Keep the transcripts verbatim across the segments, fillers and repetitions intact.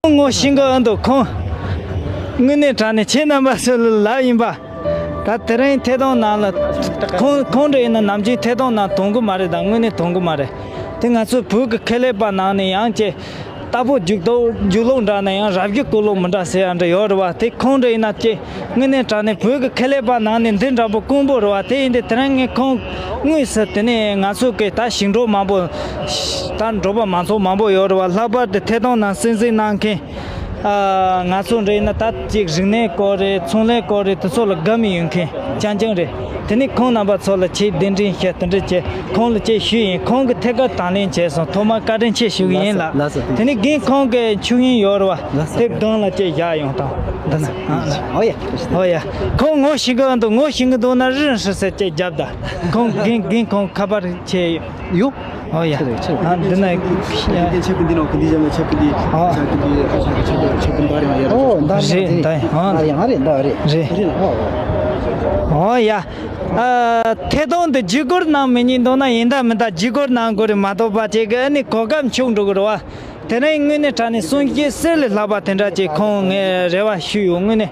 ངོ་ཤེས་ཀྱི་ཨ་འདུག་ཁོང་། དངོས་གནས་དྲང་གནས་ཁྱེད་རྣམ་པ་ཚོ་ལ་ལབ་ཡིན་པ། ད་དེ་རིང་ཐད་གཏོང་ནང་ལ། ཁོང་ཁོང་འདྲ་ཡིན་ན་ནམ་རྒྱུན་ཐད་གཏོང་ནང་གཏོང་གི་མ་རེད། ད་དངོས་གནས་གཏོང་གི་མ་རེད། དེ་ང་ཚོའི་བོད་ཀྱི་ཁེ་ལས་པ་ནང་ནས་ཡང་ཅེ། རྟ་ཕོ་རྒྱུག་རྡོ་རྒྱུག་ལོག་འདྲ་ན་ཡང་རབ་རྒྱུག་ཀོ་ལོག་མི་འདྲ་ཟེར་ཡ་འདྲ་ཡོད་རེད་བ། དེ་ཁོང་འདྲ་ཡིན་ན་ཅེ། དངོས་གནས་དྲང་གནས་བོད་ཀྱི་ཁེ་ལས་པ་ནང་ནས་འདི་འདྲ་པོ་དཀོན་པོ་རེད་བ། དེ་ཡིན་དུས་དེ་རིང་ངས་ཁོང་དངོས་སུ་དེ་ནས་ང་ཚོ་གི་ད་ཞིང་འབྲོག་མང་པོ། ད་འབྲོག་པ་མང་ཚོགས་མང་པོ་ཡོད་རེད་བ། ལྷག་པར་དུ་ཐད་གཏོང་ནང་གསན་གཟིགས་གནང་མཁན། ཨ། ང་ཚོ་འདྲ་ཡིན་ན་ད་ཅིག་རིག་གནས་སྐོར་རེད། ཚོང་ལས་སྐོར་རེད། དེ་ཚོ་ལ་དགའ་མོས་ཡོད་མཁན་རྐྱང་རྐྱང་རེད། དེ་ནས་ཁོང་རྣམ་པ་ཚོ་ལ་ཆེས་གདན་འདྲེན་བྱས་དེ་འདྲ་བྱས་ཁོང་ལ་ཅིག་ཞུས་ཡིན། ཁོང་གིས་ཐད་ཀར་དང་ལེན་བྱས་སོང་། ཐོག་མར་བཀའ་དྲིན་ཆེ་ཞུ་གི་ཡིན་ལགས། ལགས་སོ། དེ་ནས་རྒན་ཁོང་གི་ཆོས་དབྱིངས་ཡོད་རེད་བ། ལགས་སོ། དེ་སྒང་ལ་ཅིག་བཞག་ཡོང་དང་། འདི་ན། ཨོ་ཡ། ཨོ་ཡ། ཁོང་ངོ་ཤེས་ཀྱི་འདུག་ངོ་ཤེས་ཀྱི་འདུག་ན་རི་ཧྲི་ཟེར་ཅིག་རྒྱབ་ད། ཁོང་རྒན་རྒན་ཁོང་ཁ་པར་བྱས་ཡོད། ཡོ། ཨོ་ཡ། ཆེ་རེད། ཆེ་རེད། ཨ། འདི་ན། ཆེ་གི་འདི་ནོ་གི་འདི་ཞབས་ན་ཆེ་གི་འདི། ཨ། ཆེ་གི་འདི། ཨ། ཆེ་གི་ཆེ་གི་ཆེ་གི་འདི་རེད། ཨོ། འདི་རེད། འདི་ཨ། འདི་ཡང་རེད། འདི་རེད། རེད། ཨོ་ཡ། ཨ། ཐད་གཏོང་འདི་བརྒྱུད་སྐུར་གནང་མི་ཉན་འདུག་ན་ཡིན་ད་མིན་ད་བརྒྱུད་སྐུར་གནང་དགོས་རེད་མ་གཏོགས་པ་ཅིག་གི་ཨ་ནི་གོ་སྐབས་འཕྱུགས་འགྲོ་གི་རེད་བ། དེ་རིང་དངོས་གནས་དྲང་གནས་གསུང་བཤད་གསེར་ལས་ལྷག་པ་དེ་འདྲ་ཅིག་ཁོང་ངས་རེ་བ་ཞུས་ཡོད། དངོས་གནས།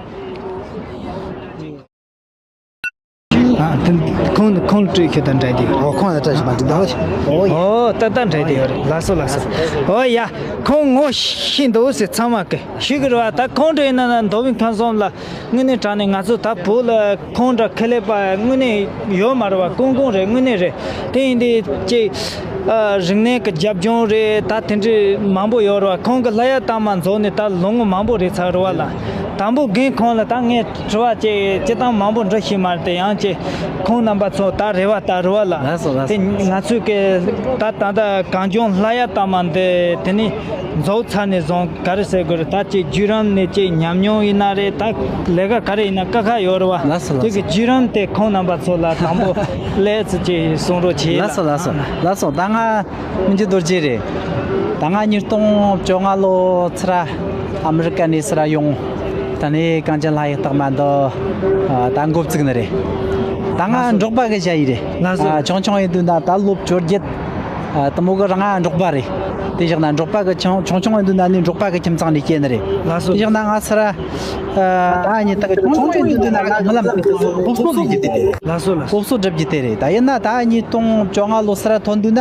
ཨ། དེ་ཁོང་ཁོང་ལ་སྤྲོད་ཤོག་ད་འདྲ་དེ། ཨོ། ཁོང་ལ་སྤྲད་ཤོག་མ་འགྲིག་ད། ཨོ། ཨོ། ད་ད་འདྲ་དེ་ཡོད་རེད། ལགས་སོ་ལགས་སོ། ཨོ་ཡ། ཁོང་ངོ་ཤེས་འདུག་ཟེར་ཚང་མ་གི་ཤེས་ཀྱི་རེད་བ། ད་ཁོང་འདྲ་ཡིན་ན་ན་མདོ་དབུས་ཁམས་གསུམ་ལ་དངོས་གནས་དྲང་གནས་ང་ཚོ་ད་བོད་ལ་ཁོང་འདྲ་ཁེ་ལས་པ་དངོས་གནས་ཡོད་མ་རེད་བ། ཀུན་ཀུན་རེད། དངོས་གནས་རེད། དེ་ཡིན་དུས་ཅིག་ཨ། རིག་གནས་ཀྱི་རྒྱབ་ལྗོངས་རེད། ད་དེ་འདྲའི་མང་པོ་ཡོད་རེད་བ། ཁོང་གི་ལྷ་ཡ་དྭངས་མ་འཛོམས་ནས་ད་ལོ་ངོ་མང་པོ་རེད་ཚར་རེད་བ་ལ། དང་པོ་རྒན་ཁོང་ལ་ད་ངས་དྲི་བ་ཅིག་སྤྱིར་བཏང་མང་པོ་འདྲི་ཤེས་མ་རེད་དེ། ཡང་ཅིག་ཁོང་རྣམ་པ་ཚོ་ད་རེ་བ་ད་རེ་བ་ལ། ལགས་སོ་ལགས་སོ། དེ་ང་ཚོས་ཀྱི་ད་ད་ད་གངས་ལྗོངས་ལྷ་ཡ་དྭངས་མ་འདི་དེ་ནས་རྫོགས་ཚར་ནས་བཟུང་ག་རེ་ཟེར་དགོས་རེད། ད་ཅིག་བརྒྱུད་རིམ་ནས་ཅིག་ཉམས་མྱོང་ཡིན་ན་རེད། ད་ལས་ཀ་ག་རེ་ཡིན་ན་དཀའ་ཁག་ཡོད་རེད་བ། ལགས་སོ་ལགས་སོ། དེ་གི་བརྒྱུད་རིམ་དེ་ཁོང་རྣམ་པ་ཚོ་ལ་དང་པོ་ལས་ཚུལ་ཅིག་གསུང་རོགས་བྱེད། ལགས་སོ་ལགས་སོ། ལགས་སོ། ད་ང་མི་འགྱུར་རྡོ་རྗེ་རེད། ད་ང་ཉིས་སྟོང་བཅོ་ལྔ་ལོ་ཚུར་ཨ་མི་རི་ཀ་ནས་ཚུར་ཡོང་། ད་ནས་གངས་ལྗོངས་ལྷ་ཡི་རྟགས་མ་འདི་ད་འགོ་བཙུགས་ནི་རེད། ད་ང་འབྲོག་པ་གི་ཞ་ཡི་རེད། ལགས་སོ། ཨ། ཆུང་ཆུང་ཡིན་དུས་ན་ད་ལོ་བཅོ་བརྒྱད། ཨ། དེ་མོ་གི་རང་ང་འབྲོག་པ་རེད། དེ་བཞག་ན་འབྲོག་པ་གི་ཆུང་ཆུང་ཆུང་ཡིན་དུས་ན་ནི་འབྲོག་པ་གི་ཁྱིམ་ཚང་ནས་སྐྱེས་ནི་རེད། ལགས་སོ། དེ་བཞག་ན་ང་ཚུར་ཨ། ད་ཉིད་ད་གི་ཆུང་ཆུང་ཡིན་དུས་ན་ང་རྨི་ལམ་སློབ་གསོ་སྒྲུབ་རྒྱུ་དེ་རེད། ལགས་སོ་ལགས་སོ། སློབ་གསོ་སྒྲུབ་རྒྱུ་དེ་རེད། ད་ཡིན་ན་ད་ཉིས་སྟོང་བཅོ་ལྔ་ལོ་ཚུར་ཐོན་དུས་ན།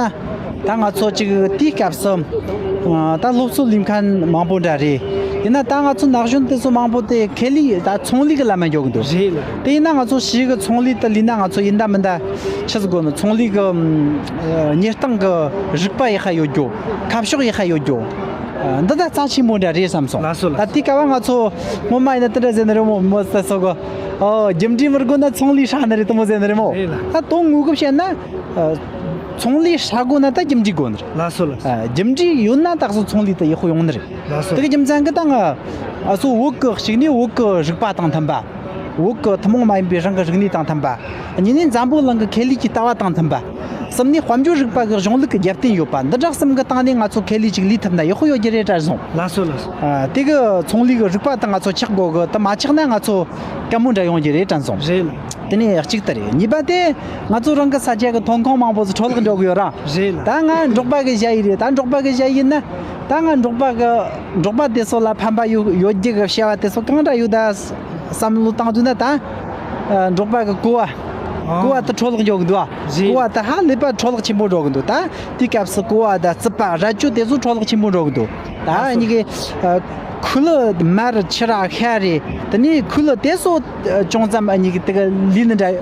ད་ང་ཚོ་ཅིག་དེའི་སྐབས་སུ་ཨ། ད་སློབ་གསོ་ལེན་མཁན་མང་པོ་འདྲ་རེད། ཡིན་ན་ད་ང་ཚོ་ན་གཞོན་དེ་ཚོ་མང་པོ་དེ་ཁེ་ལས་ད་ཚོང་ལས་ཀྱི་ལམ་མ་འཇོག་གི་འདུག་རེད་ལ། དེ་ཡིན་ན་ང་ཚོ་ཕྱིའི་གི་ཚོང་ལས་དེ་ལས་ན་ང་ཚོ་ཡིན་ད་མིན་ད་ཆི་ཟིག་དགོས་ནི། ཚོང་ལས་གི་ཨ། གཉེར་སྟངས་གི་རིག་པ་ཡག་ཤོས་ཡོད་རྒྱུ། ཁ་ཕྱོགས་ཡག་ཤོས་ཡོད་རྒྱུ། ཨ། འདི་ད་རྩ་ཆེན་པོ་འདྲ་རེད་བསམ་སོང་། ལགས་སོ་ལགས། ད་དེའི་སྐབས་ང་ཚོ་སྔོན་མ་ཡིན་ན་དེ་འདྲ་ཟེར་ནི་རེད་མོ། མོ་ཟེར་སོ་གི། ཨོ། རྒྱུ་འབྲས་མི་དགོས་ན་ཚོང་ལས་ཧྲ་ནི་རེད། དེ་མོ་ཟེར་ནི་རེད་མོ། རེད་ལ། ད་དོན་དངོས་གི་བཤད་ན། ཨ། ཚོང་ལས་ཧྲ་དགོས་ན་ད་རྒྱུ་འབྲས་དགོས་ནི་རེད། ལགས་སོ་ལགས་སོ། ཨ། རྒྱུ་འབྲས་ཡོད་ན་ད་གཟོད་ཚོང་ལས་ད་ཡག་པོ་ཡོང་ནི་རེད། ལགས་སོ། དེ་གི་རྒྱུ་མཚན་གི་ད་ང་ཨ་སོ་བོད་གི་གཅིག་ནས་བོད་གི་རིག་པ་དང་མཐུན་པ། བོད་གི་ཐུན་མོང་མ་ཡིན་པའི་རང་གི་རིག་གནས་དང་མཐུན་པ། གཉིས་ནས་འཛམ་བུ་གླིང་གི་ཁེ་ལས་ཀྱི་ལྟ་བ་དང་མཐུན་པ། གསུམ་ནས་དཔལ་འབྱོར་རིག་པ་གི་གཞུང་ལུགས་ཀྱི་རྒྱབ་རྟེན་ཡོད་པ། འདི་འདྲ་གསུམ་གི་སྟེང་ནས་ང་ཚོ་ཁེ་ལས་ཅིག་ལས་ཐུབ་ན་ཡག་པོ་ཡོད་རྒྱུ་རེད་དྲན་སོང་། ལགས་སོ་ལགས་སོ། ཨ། དེ་གི་ཚོང་ལས་གི་རིག་པ་དང་ང་ཚོ་ཆགས་དགོས་གི། དེ་མ་ཆགས་ན་ང་ཚོ་དཀའ་མོ་འདྲ་ཡོང་རྒྱུ་རེད་དྲན་སོང་། རེད། དེ་ནས་གཅིག་དེ་རེད། གཉིས་པ་དེ་ང་ཚོ་རང་གི་ས་ཆ་གི་ཐོན་ཁུངས་མང་པོ་ཚོ་འཕྲོ་བརླག་འགྲོ་གི་ཡོད་ར། རེད་ལ། ད་ང་འབྲོག་པ་གི་ཞ་ཡི་རེད། ད་འབྲོག་པ་གི་ཞ་ཡི་ན་ད་ང་འབྲོག་པ་གི་འབྲོག་པ་དེ་ཚོ་ལ་ཕན་པ་ཡོད་ཡོད་རྒྱུ་གི་བྱ་བ་དེ་ཚོ་གང་འདྲ་ཡོད་ད་བསམ་བློ་བཏང་དུས་ན། ད་ཨ། འབྲོག་པ་གི་ཀོ་བ། ཨ། ཀོ་བ་དེ་འཕྲོ་བརླག་འགྲོ་གི་འདུག་ཨ། རེད། ཀོ་བ་དེ་ཧ་ལས་པ་འཕྲོ་བརླག་ཆེན་པོ་འགྲོ་གི་འདུག་ད་དེའི་སྐབས་སུ་ཀོ་བ་དང་རྩིད་པ་ར་ཅོ་དེ་ཚོ་འཕྲོ་བརླག་ཆེན་པོ་འགྲོ་གི་འདུག་ད་ཨ་ནི་གི་ཨ། ཁུ་ལུ་མར་ཕྱུར་ར་ཤ་རེ། དེ་ནས་ཁུ་ལུ་དེ་ཚོ་ཅུང་ཙམ་ཨ་ནི་གི་དེ་གི་ལུས་ནི་འདྲ།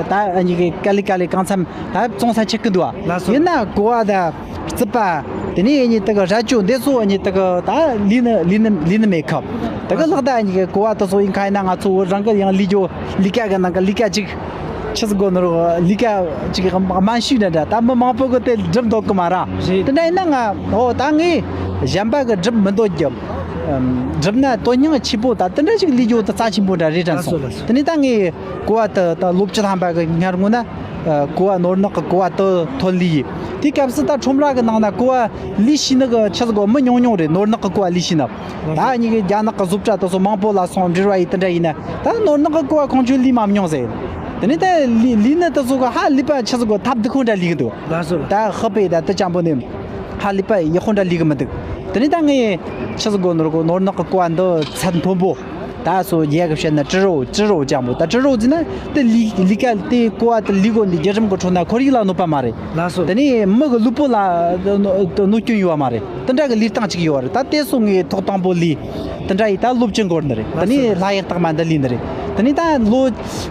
ད་ཨ་ནི་གི་ག་ལེ་ག་ལེ་གང་འཚམ་ད་བཙོང་ས་ཆགས་ཀྱི་འདུག་ཨ། ལགས་སོ། ཡིན་ན་ཀོ་བ་དང་རྩིད་པ། དེ་ནས་ཨ་ནི་དེ་གི་ར་ཅོ་འདི་ཚོ་ཨ་ནི་དེ་གི་ད་ལུས་ནི་ལུས་ནི་ལུས་ནི་མེད་ཁབ། དེ་གི་ལག་ད་ཨ་ནི་གི་ཀོ་བ་དེ་ཚོ་ཡིན་ཁ་ཡིན་ན་ང་ཚོ་བོད་རང་གི་ཡང་ལུས་རྒྱུ་ལུས་ཀ་གི་ནང་གི་ལུས་ཀ་ཅིག་ཆི་ཟིག་དགོས་ནོ་རོ། ལུས་ཀ་ཅིག་དམའ་ཤོས་ན་འདྲ། ད་མི་མང་པོ་གི་དེ་སྒྲུབ་འདོད་གི་མ་ར། རེད། དེ་འདྲ་ཡིན་ན་ང་ཨོ་ད་ངས་གཞན་པ་གི་སྒྲུབ་མི་འདོད་རྒྱུ། སྒྲུབ་ན་དོན་སྙིང་ཆེ་པོ་ད་དེ་འདྲ་ཞིག་ལུས་རྒྱུ་དེ་རྩ་ཆེན་པོ་འདྲ་རེད་དྲན་སོང་། ལགས་སོ་ལགས་སོ། དེ་ནས་ད་ངས་ཀོ་བ་དེ་ད་ལོ་བཅུ་ཐམ་པ་གི་སྔ་སྔོན་ན་ཀོ་བ་ནོར་ནག་གི་ཀོ་བ་དེ་ཐོན་ལས་ཡིན། དེའི་སྐབས་སུ་ད་ཁྲོམ་ར་གི་ནང་ན་ཀོ་བ་ལས་ཤེས་ནི་གི་ཆི་ཟིག་གོ་མི་ཉུང་ཉུང་རེད། ནོར་ནག་གི་ཀོ་བ་ལས་ཤེས་ནི། ད་ཉི་གི་རྒྱ་ནག་གི་བཟོ་གྲྭ་དེ་ཚོ་མང་པོ་ལ་སོང་འབྲེལ་བ་ཡིས་དེ་འདྲ་ཡིན་ན། ད་ནོར་ནག་གི་ཀོ་བ་ཁོང་ཚོས་ལས་མ་མྱོང་ཟེར། དེ་ནས་ད་ལས་ལས་ནི་དེ་ཚོ་གི་ཧ་ལས་པ་ཆི་ཟིག་གོ་ཐབས་སྡུག་ཁོ་འདྲ་ལས་གི་འདུག་ལགས་སོ་ལགས། ད་ཧི་པེ་ད་དེ་ཅང་པོ་ནི་ཧ་ལས་པ་ཡག་ཁོ་འདྲ་ལས་གི་མི་འདུག་དེ་ནས་ད་ངས་ཆི་ཟིག་གོ་ནོར་གོ་ནོར་ནག་གི་ཀོ་བ་འདི་ཚད་མཐོན་པོ། ད་སོ་རྒྱ་གི་བཤད་ན་ཀྲི་རོ་ཀྲི་རོ་ཅང་པོ་ད་ཀྲི་རོ་ཟེར་ན་དེ་ལི་ལི་ཀ་དེ་ཀོ་བ་དེ་ལི་གོ་འདི་རྒྱ་གྲམ་གི་ཁྲོད་ན་ཁོར་ཡུག་ལ་གནོད་པ་མ་རེད། ལགས་སོ། དེ་ནས་མི་གི་ལུས་པོ་ལ་གནོད་སྐྱོན་ཡོད་བ་མ་རེད། དེ་འདྲ་གི་ལུས་སྟངས་ཅིག་ཡོད་བ་རེད། ད་དེ་སོ་ངས་ཐོག་དང་པོ་ལུས་དེ་འདྲ་ཡིས་ད་སློབ་ཅིང་གོ་ནི་རེད། དེ་ནས་ལྷ་ཡག་རྟགས་མ་འདི་ལུས་འདི་རེད། དེ་ནས་ད་ལོ་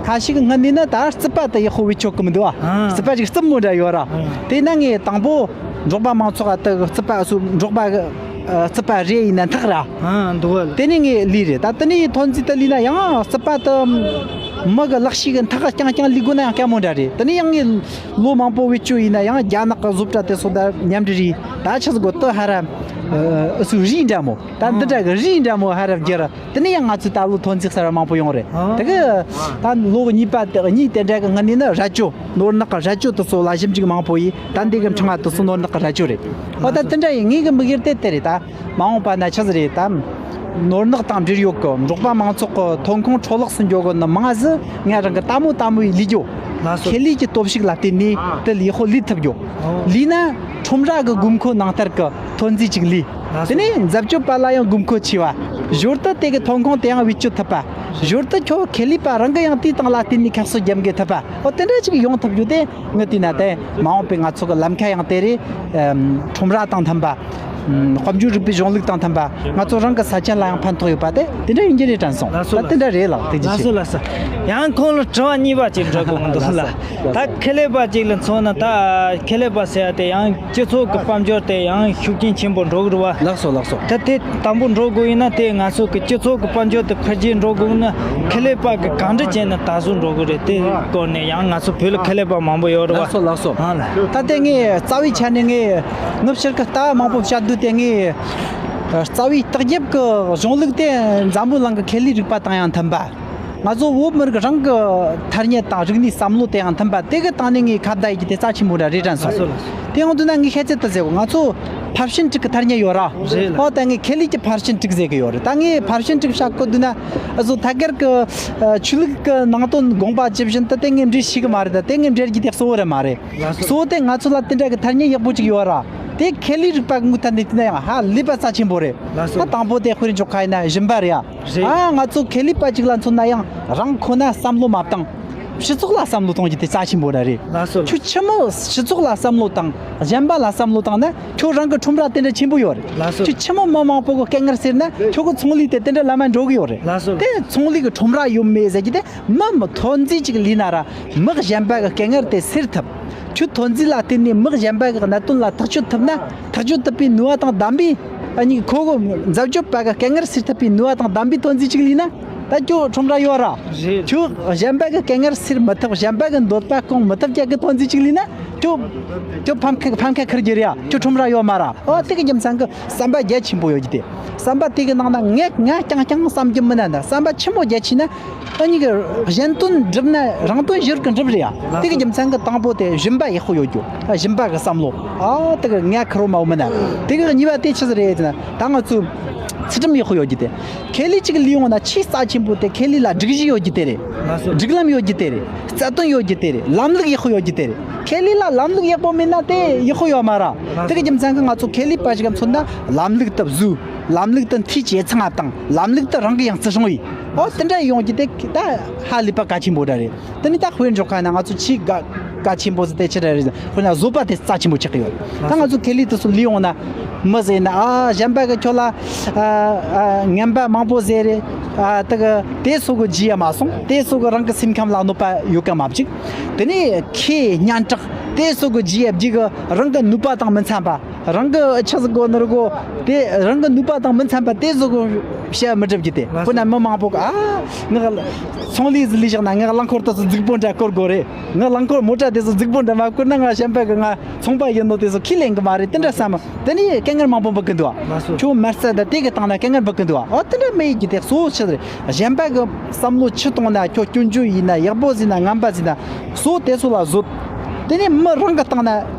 ཁ་ཤས་ཀྱི་སྔ་ནས་ན་ད་རྩིད་པ་དེ་ཡག་པོ་བེད་སྤྱོད་གི་མི་འདུག་ཨ། རྩིད་པ་ཅིག་རྩིབ་མོ་འདྲ་ཡོད་ར། དེ་ན་ངས་དང་པོ་འབྲོག་པ་མང་ཚོགས་ཨ་དེ་རྩིད་པ་སུ་འབྲོག་པ་གི་རྩིད་པ་རེ་ཡིན་ན་འཐག་ར། ཨ་འདུག་བ་ལ། དེ་ནས་ངས་ལུས་རེད། ད་དེ་ནས་ཐོན་རྫས་དེ་ལུས་ན་ཡང་རྩིད་པ་དེ་མི་གི་ལག་ཤེས་གི་འཐག་རྐྱང་རྐྱང་ལུས་དགོས་ན་ཡང་དཀའ་མོ་འདྲ་རེད། དེ་ནས་ཡང་ངས་ལོ་མང་པོ་བེད་སྤྱོད་ཡིན་ན་ཡང་རྒྱ་ནག་གི་བཟོ་གྲྭ་དེ་ཚོ་ད་མཉམ་འབྲེལ་རེད། ད་ཆི་ཟིག་གོ་དེ་ཧ་ར་ཨ་སུ་རིགས་འདྲ་མོ་ད་འདི་འདྲ་གི་རིགས་འདྲ་མོ་ཧ་ར་བརྒྱབ་ར། དེ་ནས་ཡང་ང་ཚོས་ད་ལོ་ཐོན་རྫས་གསར་བ་མང་པོ་ཡོང་རེད། ཨ། དེ་གི་ད་ལོ་གཉིས་པ་དེ་གཉིས་དེ་འདྲ་གི་སྔ་ནས་ནི་རྭ་ཅོ་ནོར་ནག་གི་རྭ་ཅོ་དེ་ཚོ་ལ་ཞིབ་འཇུག་མང་པོ་ཡིས་ད་འདི་གི་འཕྲེང་བ་དེ་ཚོ་ནོར་ནག་གི་རྭ་ཅོ་རེད། ཨོ་ད་དེ་འདྲ་ཡིན་ངེས་གི་དམིགས་ཡུལ་དེ་དེ་རེད། ད་མ་འོངས་པ་ན་ཆི་ཟིག་རེད། ད་ནོར་ནག་དང་འབྲེལ་ཡོད་གི་འབྲོག་པ་མང་ཚོགས་གི་ཐོན་ཁུངས་འཕྲོ་བརླག་སུ་འགྱོ་གི་ནི་མང་ཟིག་ང་རང་གི་ལྟད་མོ་ལྟད་མོ་ཡི་ལས་རྒྱུ། ལགས་སོ། ཁེ་ལས་ཀྱི་སྟོབས་ཤུགས་ལ་བརྟེན་ནས་དེ་ལས་ཧོ་ལས་ཐུབ་རྒྱུ། ལས་ན་ཁྲོམ་ར་གི་དགོས་མཁོ་ནང་ལྟར་གི་ཐོན་རྫས་ཅིག་ལས། དེ་ནས་འཛད་སྤྱོད་པ་ལ་ཡང་དགོས་མཁོ་ཆེ་བ། ཞོར་དུ་དེ་གི་ཐོན་ཁུངས་དེ་ཡང་བེད་སྤྱོད་ཐུབ་པ། ཞོར་དུ་ཁྱོད་ཁེ་ལས་པ་རང་གི་ཡང་དེའི་སྟེང་ལ་བརྟེན་ནས་ཁ་གསོ་རྒྱབ་འགེལ་ཐུབ་པ། འོ་དེ་འདྲ་ཅིག་ཡོང་ཐུབ་རྒྱུ་དེ་ངི་དེ་ན་དེ་མ་འོངས་པའི་ང་ཚོ་གི་ལམ་ཁ་ཡང་དེ་རེད། ཨམ། ཁྲོམ་ར་དང་མཐུན་པ། ཨམ། དཔལ་འབྱོར་རིག་པའི་གཞུང་ལུགས་དང་མཐུན་པ། ང་ཚོ་རང་གི་ས་ཆ་ལ་ཡང་ཕན་ཐོགས་ཡོད་པ་དེ་དེ་འདྲ་ཡིན་གྱི་རེད་དྲན་སོང་། ལགས་སོ། ད་དེ་འདྲ་རེད་ལགས། ཐུགས་རྗེ་ཆེ། ལགས་སོ་ལགས་སོ། ཡང་ཁོང་ལ་དྲི་བ་གཉིས་པ་ཅིག་འདྲི་དགོས་འདུག་ལ། ད་ཁེ་ལས་པ་ཅིག་ལ་མཚོན་ན་ད་ཁེ་ལས་པ་ཟེར་ཡ་དེ་ཡང་སྤྱི་ཚོགས་ཀྱི་དཔལ་འབྱོར་དེ་ཡང་ཤུགས་རྐྱེན་ཆེན་པོ་འགྲོ་གི་རེད་བ། ལགས་སོ་ལགས་སོ། ད་དེ་དང་པོ་འགྲོ་དགོས་ཡིན་ན་དེ་ང་ཚོ་གི་སྤྱི་ཚོགས་ཀྱི་དཔལ་འབྱོར་དེ་འཕེལ་རྒྱས་འགྲོ་དགོས་ན་ཁེ་ལས་པ་གི་གང་འདྲ་བྱས་ན་ད་གཟོད་འགྲོ་གི་རེད། དེ་སྐོར་ནས་ཡང་ང་ཚོ་བོད་ལ་ཁེ་ལས་པ་མང་པོ་ཡོད་རེད་བ། ལགས་སོ་ལགས་སོ། ཨ་ལ། ད་དེ་ངས་རྩ་བའི་ཆ་ནས་ངས་ངི་ཕྱིར་གི་ལྟ་བ་མང་པོ་བཤད་དུས་དེ་ངས་རྩ་བའི་ལྟག་རྒྱབ་ཀྱི་གཞུང་ལུགས་དེ་འཛམ་བུ་གླིང་གི་ཁེ་ལས་རིག་པ་དང་ཡང་མཐུན་པ། ང་ཚོ་བོད་མི་རིགས་རང་གི་ཐ་སྙད་དང་རིག་གནས་བསམ་བློ་དེ་ཡང་མཐུན་པ་དེ་གི་སྟེང་ནས་ངས་ཁ་བརྡ་ཡེད་རྒྱུ་དེ་རྩ་ཆེན་པོ་འདྲ་རེད་དྲན་སོང་། ལགས་སོ་ལགས་སོ། དེ་ཡང་དུས་ན་ངས་ཤེས་ཚད་དུ་ཟེར་གོ་ང་ཚོ་ཕར་ཕྱིན་དྲུག་གི་ཐ་སྙད་ཡོད་ར། རེད་ལགས། ཨོ་ད་ངས་ཁེ་ལས་ཀྱི་ཕར་ཕྱིན་དྲུག་ཟེར་གི་ཡོད་རེད། ད་ངས་ཕར་ཕྱིན་དྲུག་བཤད་གོ་དུས་ན་ཨ་ཟོ་ཐད་ཀར་གི་ཆོས་ལུགས་ཀྱི་ནང་དོན་དགོངས་པ་ཇི་བཞིན་དུ་དེ་ངས་འགྲེལ་ཤེས་གི་མ་རེད། ད་དེ་ངས་འགྲེལ་རྒྱུ་དེ་གཙོ་བོ་རེད་མ་རེད། ལགས་སོ། གཙོ་བོ་དེ་ང་ཚོ་ལ་དེ་འདྲ་གི་ཐ་སྙད་ཡག་པོ་ཅིག་ཡོད་ར། དེ་ཁེ་ལས་རིག་པ་གི་ངོས་ཐད་ནས་བལྟས་ན་ཡང་ཧ་ལས་པ་རྩ་ཆེན་པོ་རེད། ལགས་སོ། ད་དང་པོ་དེ་དཔེར་འཇོག་ཁ་ཡིན་ན་སྦྱིན་པ་རེད་ཡ། རེད། ཨ་ང་ཚོ་ཁེ་ལས་པ་ཅིག་ལ་མཚོན་ན་ཡང་རང་ཁོ་ན་བསམ་བློ་མ་བཏང་། སྤྱི་ཚོགས་ལ་བསམ་བློ་གཏོང་རྒྱུ་དེ་རྩ་ཆེན་པོ་ར་རེད། ལགས་སོ། ཁྱོད་ཆི་མོ་སྤྱི་ཚོགས་ལ་བསམ་བློ་བཏང་གཞན་པ་ལ་བསམ་བློ་བཏང་ན་ཁྱོད་རང་གི་ཁྲོམ་ར་དེ་འདྲ་ཆེན་པོ་ཡོད་རེད། ལགས་སོ། ཁྱོད་ཆི་མོ་མི་མང་པོ་གི་སྐད་ངར་སེར་ན་ཁྱོད་གི་ཚོང་ལས་དེ་དེ་འདྲ་ལམ་མ་འགྲོ་གི་ཡོད་རེད། ལགས་སོ། དེ་ཚོང་ལས་གི་ཁྲོམ་ར་ཡོད་མེད་ཟེར་རྒྱུ་དེ་མི་མི་ཐོན་རྫས་ཅིག་ལས་ན་ར་མི་གཞན་པ་གི་སྐད་ངར་དེ་སེལ་ཐུབ། ཁྱོད་ཐོན་རྫས་ལ་བརྟེན་ནས་མི་གཞན་པ་གི་གནད་དོན་ལ་ཐག་གཅོད་ཐུབ་ན་ཐག་གཅོད་ཐུབ་པའི་ནུས་པ་དང་ལྡན་པའི་ཨ་ནི་ཁོ་གི་འཛད་སྤྱོད་པ་གི་སྐད་ངར་སེལ་ཐུབ་པའི་ནུས་པ་དང་ལྡན་པའི་ཐོན་རྫས་ཅིག་ལས་ན་ད་ཁྱོད་ཁྲོམ་ར་ཡོད་ར། རེད། ཁྱོད་གཞན་པ་གི་སྐད་ངར་སེལ་མི་ཐུབ་གཞན་པ་གི་འདོད་པ་སྐོང་མི་ཐུབ་ཀྱག་གི་ཐོན་རྫས་ཅིག་ལས་ན་ཁྱོད་ཁྱོད་ཕམ་ཁ་ཕམ་ཁ་ཁུར་རྒྱུ་རེད་ཡ། ཁྱོད་ཁྲོམ་ར་ཡོད་མ་ར། ཨོ་དེ་གི་རྒྱུ་མཚན་གི་བསམ་པ་རྒྱ་ཆེན་པོ་ཡོད་རྒྱུ་དེ། བསམ་པ་དེ་གི་ནང་ན་ངས་ང་རྐྱང་རྐྱང་བསམ་རྒྱུ་མིན་ན་ད་བསམ་པ་ཆེན་པོ་རྒྱ་ཆེ་ན། ཨ་ནི་གི་གཞན་དོན་སྒྲུབ་ན་རང་དོན་གཞིར་གི་འགྲུབ་རེད་ཡ། དེ་གི་རྒྱུ་མཚན་གི་དང་པོ་དེ་སྦྱིན་པ་ཡག་པོ་ཡོད་རྒྱུ། ཨ་སྦྱིན་པ་གི་བསམ་བློ། ཨ་དེ་གི་ངས་ཁེར་རོ་མ་འོ་མིན་ན། དེ་གི་གཉིས་པ་དེ་ཆི་ཟིག་རེད་ཟེར་ན་ད་ང་ཚོ་ཚུལ་ཁྲིམས་ཡག་པོ་ཡོད་རྒྱུ་དེ། ཁེ་ལས་གཅིག་ལས་ཡོང་ན་ཆེས་རྩ་ཆེན་པོ་དེ་ཁེ་ལས་ལ་སྒྲིག་གཞི་ཡོད་རྒྱུ་དེ་རེད། ལགས་སོ། སྒྲིག་ལམ་ཡོད་རྒྱུ་དེ་རེད། རྩ་དོན་ཡོད་རྒྱུ་དེ་རེད། ལམ་ལུགས་ཡག་པོ་ཡོད་རྒྱུ་དེ་རེད། ཁེ་ལས་ལ་ལམ་ལུགས་ཡག་པོ་མེད་ན་དེ་ཡག་པོ་ཡོད་མ་ར། དེ་གི་རྒྱུ་མཚན་གི་ང་ཚོ་ཁེ་ལས་པ་ཞིག་ག་མཚོན་ན་ལམ་ལུགས་དེ་བཟོས། ལམ་ལུགས་དེ་འཐུས་ཇེ་ཚང་ང་བཏང་། ལམ་ལུགས་དེ་རང་གི་ཡང་བརྩི་སྲུང་ཡིན། ཨོ་དེ་འདྲ་ཡོང་རྒྱུ་དེ་ད་ཧ་ལས་པ་གལ་ཆེན་པོ་འདྲ་རེད། དེ་ནི་ད་དཔེར་འཇོག་ཁ་ན་ང་ཚོ་ཆེས་གལ་གལ་ཆེན་པོ་ཟེར་དེ་ཆི་འདྲ་རེད། དཔེར་ན་བཟོད་པ་དེ་རྩ་ཆེན་པོ་ཆགས་ཀྱི་ཡོད། ད་ང་ཚོ་ཁེ་ལས་དེ་ཚོ་ལས་ཡོང་ན་མི་ཟེར་ན་ཨ་གཞན་པ་གི་ཁྱོད་ལ་ཨ་ཨ་ངན་པ་མང་པོ་ཟེར་རེད། ཨ་དེ་གི་དེ་སོ་གི་རྒྱུ་ཡ་མ་སོང་། དེ་སོ་གི་རང་གི་སེམས་ཁམས་ལ་གནོད་པ་ཡོད་ག་མ་བཅུག་དེ་ནས་ཁེ་སྙན་གྲགས་དེ་སོ་གི་རྒྱུ་ཡ་བརྒྱུད་གི་རང་གི་ནུས་པ་དང་མི་འཚམ་པ། རང་གི་ཆི་ཟིག་གོ་ནོར་གོ་དེ་རང་གི་ནུས་པ་དང་མི་འཚམ་པ་དེ་ཟིག་གོ་བཤད་མི་སྒྲུབ་རྒྱུ་དེ། ཁོ་ན་མི་མང་པོ་གི་ཨ་ངག་ཚོང་ལས་ཟིག་ལས་བཞག་ན་ངག་རླངས་འཁོར་དེ་ཚོ་རྫིག་པོ་འདྲ་བསྐོར་དགོས་རེད། ངག་རླངས་འཁོར་མོ་ཊ་དེ་ཚོ་རྫིག་པོ་འདྲ་མ་བསྐོར་ན་ང་གཞན་པ་གི་ང་ཚོང་པ་ཡིན་ནོ་དེ་ཚོ་ཁས་ལེན་གི་མ་རེད། དེ་འདྲ་བསམ་དེ་ནས་སྐད་ངར་མང་པོ་འབུད་གི་འདུག་ཁྱོད་མ་རྩ་ད་དེ་གི་སྟེང་ན་སྐད་ངར་འབུད་གི་འདུག་ཨོ་དེ་འདྲ་མི་ཡིན་རྒྱུ་དེ་གཙོ་བོ་ཆི་ཟིག་རེད། གཞན་པ་གི་བསམ་བློ་ཆི་གཏོང་ན་ཁྱོད་སྐྱོན་བརྗོད་ཡིན་ན་ཡག་པོ་ཟིན་ན་ངན་པ་ཟིན་ན་གཙོ་བོ་དེ་ཚོ་ལ་བཟོད། དེ་ནས་མི་རང་གི་སྟེང་ན་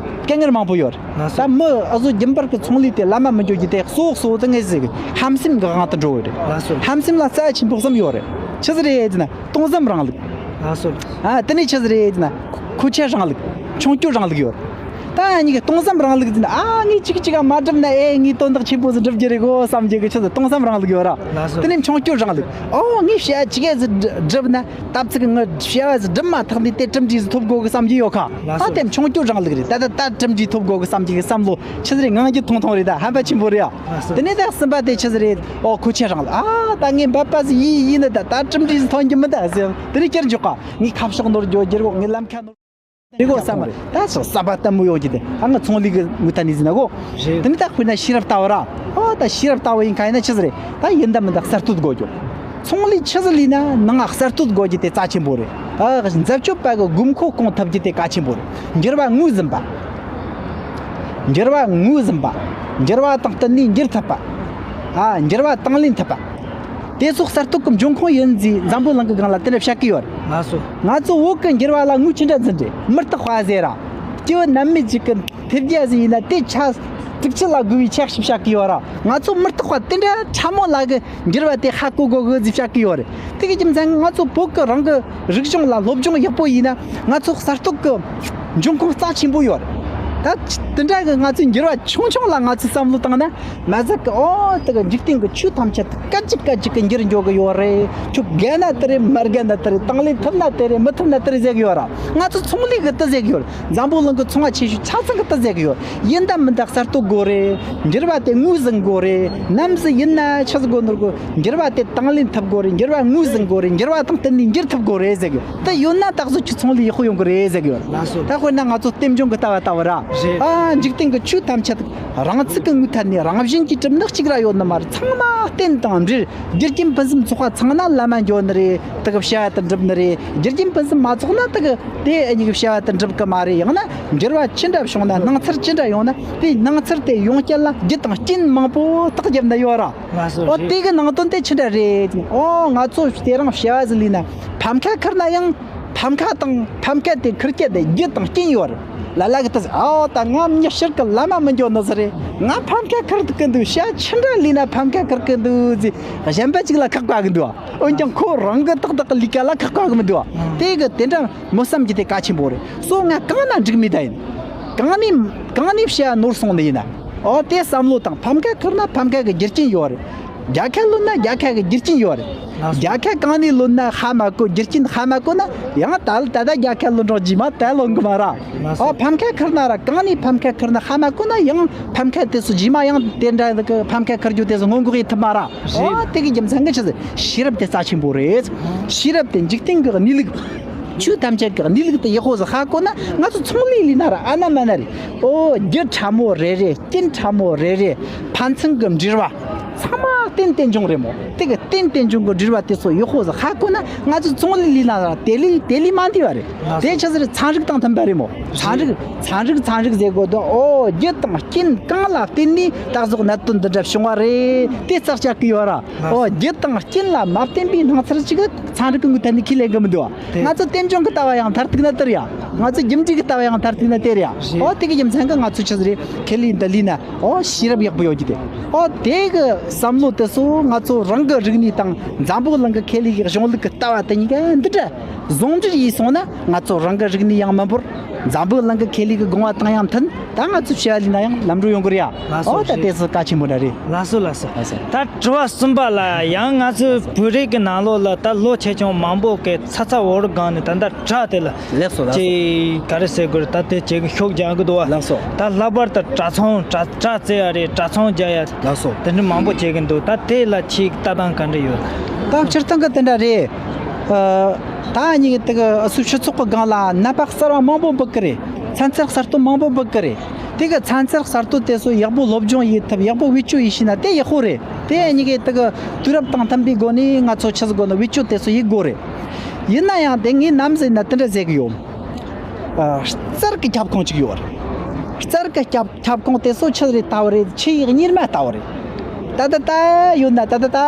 སྐད་ངར་མང་པོ་ཡོད་རེད། ལགས་སོ། ད་མི་ཨ་ཟོ་རྒྱུན་པར་གྱི་ཚོང་ལས་དེ་ལམ་མ་མི་འགྱོ་རྒྱུ་དེ་གཙོ་བོ་གཙོ་བོ་དེ་ངས་ཟེར་གི་ཧམ་སེམས་གི་དབང་དུ་འགྲོ་གི་རེད། ལགས་སོ། ཧམ་སེམས་ལ་རྩ་ཆེན་པོ་གསུམ་ཡོད་རེད། ཆི་ཟིག་རེད་ཟེར་ན་སྟོང་བསམ་རིང་ལུགས། ལགས་སོ། ཨ་དེ་ནས་ཆི་ཟིག་རེད་ཟེར་ན་མཁོ་ཆས་རིང་ལུགས། མཆོང་སྐྱོད་རིང་ལུགས་ཡོད་རེད། ད་ངས་སྟོང་བསམ་རིང་ལུགས་ཟེར་ན། ཨ། ངས་གཅིག་གཅིག་ག་མ་བསྒྲུབས་ན། ཨེ། ངས་དོན་དག་ཆེན་པོ་ཟིག་བསྒྲུབ་རྒྱུ་རེད་གོ་བསམ་རྒྱུ་གི་ཆི་ཟིག་སྟོང་བསམ་རིང་ལུགས་ཡོད་ར། ལགས་སོ། དེ་ནས་མཆོང་སྐྱོད་རིང་ལུགས། ཨོ། ངས་བྱ་ཅི་ག་ཟིག་བསྒྲུབས་ན། ད་ཚིག་གི་ངའི་བྱ་བ་ཟིག་བསྒྲུབ་མ་ཐག་ནས་དེ་གྲུབ་འབྲས་ཟིག་ཐོབ་དགོ་གི་བསམ་རྒྱུ་ཡོད་ཁ། ལགས་སོ། ཨ། དེ་མཆོང་སྐྱོད་རིང་ལུགས་རེད། ད་ད་ད་གྲུབ་འབྲས་ཐོབ་དགོ་གི་བསམ་རྒྱུ་གི་བསམ་བློ་ཆི་ཟིག་རེད། ངང་རྒྱུད་ཐུང་ཐུང་རེད། ད་ཕན་པ་ཆེན་པོ་རེད་ཡ། ལགས་སོ། དེ་ནས་ད་གསུམ་པ་དེ་ཆི་ཟིག་རེད། ཨོ། མཁོ་ཆེན་རིང་ལུགས། ཨ། ད་ངས་འབད་པ་ཟིག་ཡིན་ཡིན་ནི། ད་ད་གྲུབ་འབྲས་ཟིག་ཐོན་རྒྱུ་མིན་ད་ཟེར། དེ་ནས་ཁྱེར་འཇོག་ག། ངས་ཁ་ཕྱོགས་ནོར་འགྱོ་རྒྱུ་རེད་གོ། ངས་ལམ་ཁ་ནོར། རེད་གོ་བསམ་མ་རེད། ད་ཆོག་བསམ་པ་ལྟ་མོ་ཡོང་རྒྱུ་དེ། ཨ། ང་ཚོང་ལས་གི་མུ་མཐའ་ནས་ཟིན་ན་གོ། རེད། དེ་ནས་ད་དཔེར་ན་ཤེས་རབ་ལྟ་བུ་ར། ཨོ། ད་ཤེས་རབ་ལྟ་བུ་ཡིན་ཁ་ཡིན་ན་ཆི་ཟིག་རེད། ད་ཡིན་ད་མིན་ད་གསར་གཏོད་དགོ་རྒྱུ། ཚོང་ལས་ཆི་ཟིག་ལས་ན་ནང་ང་གསར་གཏོད་དགོ་རྒྱུ་དེ་རྩ་ཆེན་པོ་རེད། ཨ། འཛད་སྤྱོད་པ་གི་དགོས་མཁོ་སྐོང་ཐུབ་རྒྱུ་དེ་གལ་ཆེན་པོ་རེད། འགྱུར་བ་ངོས་ཟིན་པ། འགྱུར་བ་ངོས་ཟིན་པ། འགྱུར་བ་དང་བསྟུན་ནས་འགྱུར་ཐུབ་པ། ཨ། འགྱུར་བ་དང་ལེན་ཐུབ་པ། དེ་ཚོ་གསར་གཏོད་ཀྱི་འབྱུང་ཁུངས་ཡིན་ཟེར་འཛམ་བུ་གླིང་གི་སྒང་ལ་དེ་འདྲ་བཤད་ཀྱི་ཡོད་རེད། ལགས་སོ། ང་ཚོ་བོད་ཀྱི་འགྱུར་བ་ལ་ངོས་ཅི་འདྲ་འཛིན་རེད། མི་རྟག་པ་ཟེར་ར། སྐྱེས་བུ་རྣམ་སྨིན་ཅིག་གི་ཐེབས་རྒྱ་ཟིག་ཡིན་ན་དེ་ཆ་དྲུག་ཅུ་ལ་དགུ་བའི་ཆ་ཞིག་བཤད་ཀྱི་ཡོད་ར། ང་ཚོ་མི་རྟག་པ་དེ་འདྲ་ཕྲ་མོ་ལ་གི་འགྱུར་བ་དེ་ཧ་གོ་དགོ་གི་ཟེར་བཤད་ཀྱི་ཡོད་རེད། དེ་གི་རྒྱུ་མཚན་ང་ཚོ་བོད་ཀྱི་རང་གི་རིག་གཞུང་ལ་སློབ་སྦྱོང་ཡག་པོ་ཡིན་ན་ང་ཚོ་གསར་གཏོད་ཀྱི་འབྱུང་ཁུངས་རྩ་ཆེན་པོ་ཡོད་རེད། ད་དེ་འདྲ་གི་ང་ཚོའི་འགྱུར་བ་ཆུང་ཆུང་ལ་ང་ཚོས་བསམ་བློ་བཏང་ན། མ་ཟད་ཀྱི། ཨོ། དེ་གི་འཇིག་རྟེན་གྱི་ཆོས་ཐམས་ཅད་སྐད་ཅིག་སྐད་ཅིག་གི་འགྱུར་འགྱོ་གི་ཡོད་རེད། ཁྱོད་དགའ་ན་དེ་རེད། མ་དགའ་ན་དེ་རེད། དང་ལེན་ཐུབ་ན་དེ་རེད། མི་ཐུབ་ན་དེ་རེད་ཟེར་གི་ཡོད་ར། ང་ཚོ་ཚོང་ལས་གི་དེ་ཟེར་གི་ཡོད་རེད། འཛམ་བུ་གླིང་གི་ཚོང་བ་ཆེ་ཤོས་ཆ་ཚང་གི་དེ་ཟེར་གི་ཡོད། ཡིན་ད་མིན་ད་གསར་གཏོད་དགོ་རེད། འགྱུར་བ་དེ་ངོས་ཟིན་དགོ་རེད། ནམ་ཟིག་ཡིན་ན་ཆི་ཟིག་དགོ་ནོར་གི། འགྱུར་བ་དེ་དང་ལེན་ཐུབ་དགོ་རེད། འགྱུར་བ་ངོས་ཟིན་དགོ་རེད། འགྱུར་བ་དང་བསྟུན་ནས་འགྱུར་ཐུབ་དགོ་རེད་ཟེར་གི་ཡོད། དེ་ཡོད་ན་ད་གཟོད་ཁྱོད་ཚོང་ལས་ཡག་པོ་ཡོང་གི་རེད་ཟེར་གི་ཡོད། ལགས་སོ། ད་དཔེར་ན་ང་ཚོ་རྟེན་འབྱུང་གི་ལྟ་བ་ལྟ་བུ་ར། རེད། ཨ། འཇིག་རྟེན་གྱི་ཆོས་ཐམས་ཅད་རང་ཚུགས་ཀྱི་ངོས་ཐད་ནས་རང་བཞིན་གྱིས་གྲུབ་ནི་གཅིག་ར་ཡོད་ནི་མ་རེད། ཚང་མ་རྟེན་དང་འབྲེལ། རྒྱུ་རྐྱེན་ཕུན་སུམ་ཚོགས་པ་ཚང་ན་བླ་མ་འགྱོ་ནི་རེད། དེ་གི་བྱ་བ་དེ་འགྲུབ་ནི་རེད། རྒྱུ་རྐྱེན་ཕུན་སུམ་མ་ཚོགས་ན་དེ་གི་དེ་གཉིས་ཀྱི་བྱ་བ་དེ་འགྲུབ་གི་མ་རེད། ཡང་ན་འགྱུར་བ་ཅི་འདྲ་བྱུང་ན། སྣང་ཚུལ་ཅི་འདྲ་ཡོང་ན། དེའི་སྣང་ཚུལ་དེ་ཡོང་རྐྱེན་ལ་རྒྱུ་དང་རྐྱེན་མང་པོ་བརྟག་བརྒྱབ་ན་ཡོད་ར། ལགས་སོ། ཨོ། རེད། དེ་གི་ནང་དོན་དེ་ཅི་འདྲ་རེད། ཨོ། ང་ཚོ་དེ་རིང་བྱ་བ་ཟིག་ལས་ན་ཕམ་ཁ་ཁུར་ན་ཡང་། ཕམ་ཁ་དང་ཕམ་ཁ་དེ་ཁུར་རྒྱུ་དེ་རྒྱུ་དང་རྐྱེན་ཡོད་རེད། ལ་ལ་གི་དེ་ཟེར། ཨོ། ད་ང་མྱི་ཕྱིར་གི་བླ་མ་མི་འགྱོ་ནི་ཟིག་རེད། ང་ཕམ་ཁ་ཁུར་གི་འདུག་བྱ་ཅི་འདྲ་ལས་ན་ཕམ་ཁ་ཁུར་གི་འདུག་ཟེར་གཞན་པ་ཅིག་ལ་ཁག་པ་གི་འདུག་འོན་ཀྱང་ཁོ་རང་གི་ཏག་ཏག་གི་ལས་ཀ་ལ་ཁག་པ་གི་མི་འདུག་དེ་གི་དེ་འདྲ་མོ་བསམ་རྒྱུ་དེ་གལ་ཆེན་པོ་རེད། སོ་ང་གང་ན་འགྲིག་མེད་ད་ཡིན། གང་ནས་གང་ནས་བྱ་ནོར་སོང་ནི་ཡིན་ན། ཨོ། དེ་བསམ་བློ་བཏང་། ཕམ་ཁ་ཁུར་ན་ཕམ་ཁ་གི་རྒྱུ་རྐྱེན་ཡོད་རེད། རྒྱལ་ཁ་ལོན་ན་རྒྱལ་ཁ་གི་རྒྱུ་རྐྱེན་ཡོད་རེད། རྒྱལ་ཁ་གང་ནས་ལོན་ན་ཧ་མ་གོ། རྒྱུ་རྐྱེན་ཧ་མ་གོ་ན་ཡང་ད་ད་ལྟ་རྒྱལ་ཁ་ལོན་རོགས་རྗེས་མ་ད་ལོན་གི་མ་ར། ཨོ། ཕམ་ཁ་ཁུར་ན་ར། གང་ནས་ཕམ་ཁ་ཁུར་ན་ཧ་མ་གོ་ན་ཡང་ཕམ་ཁ་དེ་ཚོ་རྗེས་མ་ཡང་དེ་འདྲ་གི་ཕམ་ཁ་ཁུར་རྒྱུ་དེ་ཚོ་སྔོན་འགོག་ཡེད་ཐུབ་མ་ར། ཨོ། དེ་གི་རྒྱུ་མཚན་གི་ཆི་ཟེར། ཤེས་རབ་དེ་རྩ་ཆེན་པོ་རེད། ཤེས་རབ་དེ་འཇིག་རྟེན་གི་གནས་ལུགས། ཆོས་ཐམས་ཅད་ཀྱི་གནས་ལུགས་དེ་ཡག་པོ་ཟིག་ཧ་གོ་ན། ང་ཚོ་ཚོང་ལས་ལས་ན་ར་ཨ་ན་མ་ན་རེད། ཨོ། རྒྱུ་ཕྲ་མོ་རེ་རེ། རྐྱེན་ཕྲ་མོ་རེ་རེ། ཕན་ཚུན་གྱི་འབྲེལ་བ་ཚང་མ་རྟེན་རྟེན་འབྱུང་རེད་མོ། དེ་གི་རྟེན་རྟེན་འབྱུང་གི་འབྲེལ་བ་དེ་ཚོ་ཡག་པོ་ཟིག་ཧ་གོ་ན། ང་ཚོ་ཚོང་ལས་ལས་ན་ར་དེ་ལས་དེ་ལས་མ་འདས་པ་རེད། དེ་ཆི་ཟེར། ཚན་རིག་དང་མཐུན་པ་རེད་མོ། ཚན་རིག་ཚན་རིག་ཚན་རིག་ཟེར་དགོས་དོན། ཨོ། རྒྱུ་དང་རྐྱེན་གང་ལ་བརྟེན་ནས་ད་གཟོད་གནད་དོན་འདི་འདྲ་བྱུང་བ་རེད། དེ་རྩ་ཆག་གི་ཡོད་ར། ཨོ། རྒྱུ་དང་རྐྱེན་ལ་མ་བརྟེན་པའི་སྣང་ཚུལ་ཅིག་ཚན་རིག་གི་ངོས་ཐད་ནས་ཁས་ལེན་གི་མི་འདུག་བ། དེ། ང་ཚོ་རྟེན་འབྱུང་གི་ལྟ་བ་ཡང་མཐར་ཐུག་ན་དེ་རེད་ཡ། ང་ཚོ་རྒྱུ་འབྲས་ཀྱི་ལྟ་བ་ཡང་མཐར་ཐུག་ན་དེ་རེད་ཡ། རེད། ཨོ། དེ་གི་རྒྱུ་མཚན་གི་ང་ཚོ་ཆི་ཟིག་རེད། ཁེ་ལས་འདི་ལས་ན། ཨོ། ཤེས་རབ་ཡག་པོ་ཡོད་རྒྱུ་དེ། ཨོ། དེ་གི་བསམ་བློ་དེ་ཚོ་ང་ཚོ་རང་གི་རིག་གནས་དང་འཛམ་བུ་གླིང་གི་ཁེ་ལས་ཀྱི་གཞུང་ལུགས་ཀྱི་ལྟ་བ་དེ་གཉིས་ཀ་འདི་འདྲ་ཟུང་འབྲེལ་ཡས་སོང་ན། ང་ཚོ་རང་གི་རིག་གནས་ཡང་མི་འབོར། འཛམ་བུ་གླིང་གི་ཁེ་ལས་ཀྱི་དགོངས་པ་དང་ཡང་མཐུན། ད་ང་ཚོ་བྱ་བ་ལས་ན་ཡང་ལམ་འགྲོ་ཡོང་གི་རེད་ཡ། ལགས་སོ། ཨོ། ད་རེད། དེ་ཚོ་གལ་ཆེན་པོ་འདྲ་རེད། ལགས་སོ། ལགས་སོ། ལགས་སོ། ད་དྲི་བ་གསུམ་པ་ལ་ཡང་ང་ཚོའི་བོད་རིགས་ཀྱི་ནང་ལོགས་ལ་ད་ལོ་ཆེ་ཆུང་མང་པོ་གི་ཚ་ཚ་འུར་འུར་སྒང་ནས་ད་ལྟ་བྲག་དེ་ལ། ལགས་སོ། ལགས་སོ། ཅིག་ག་རེ་ཟེར་དགོས་རེད། ད་དེ་ཅིག་ཤུགས་རྒྱག་གི་འདུག་བ། ལགས་སོ། ད་ལྷག་པར་དུ་བྲག་ཚང་བྲག་བྲག་བརྩིགས་ཡ་རེད། བྲག་ཚང་རྒྱག་ཡ། ལགས་སོ། དེ་འདྲ་མང་པོ་བྱེད་ཀྱི་འདུག་ད་དེ་ལ་ཁྱེད་ལྟ་སྟངས་ག་འདྲ་ཡོད། ད་སྤྱིར་བཏང་གི་དེ་འདྲ་རེད། ཨ། ད་ངེད་ཀྱི་དེ་གི་ཨ་སུ་སྤྱི་ཚོགས་ཀྱི་སྒང་ལ་ནད་པ་གསར་བ་མང་པོ་འབུད་ཀྱི་རེད། ཚན་རྩལ་གསར་གཏོད་མང་པོ་འབུད་ཀྱི་རེད། དེ་གི་ཚན་རྩལ་གསར་གཏོད་དེ་ཚོ་ཡག་པོ་སློབ་སྦྱོང་ཡེད་ཐུབ། ཡག་པོ་བེད་སྤྱོད་ཡེད་ཤེས་ན་དེ་ཡག་པོ་རེད། དེ་ངེད་ཀྱི་དེ་གི་དུས་རབས་དང་མཐུན་པའི་སྒོ་ནས་ང་ཚོ་ཆི་ཟིག་དགོས་ན་བེད་སྤྱོད་དེ་ཚོ་ཡེད་དགོས་རེད། ཡིན་ན་ཡང་དེ་ངས་ནམ་ཟེར་ན་དེ་འདྲ་ཟེར་གི་ཡོད། ཨ། རྩལ་གྱི་ཁྱབ་ཁོངས་ཅིག་ཡོད་རེད། རྩལ་གྱི་ཁྱབ་ཁྱབ་ཁོངས་དེ་ཚོ་ཆི་རེད་ལྟ་བུ་རེད། ཆུ་ཡི་གཉེར་མ་ལྟ་བུ་རེད། ད་ད་ད་ཡོད་ན་ད་ད་ད་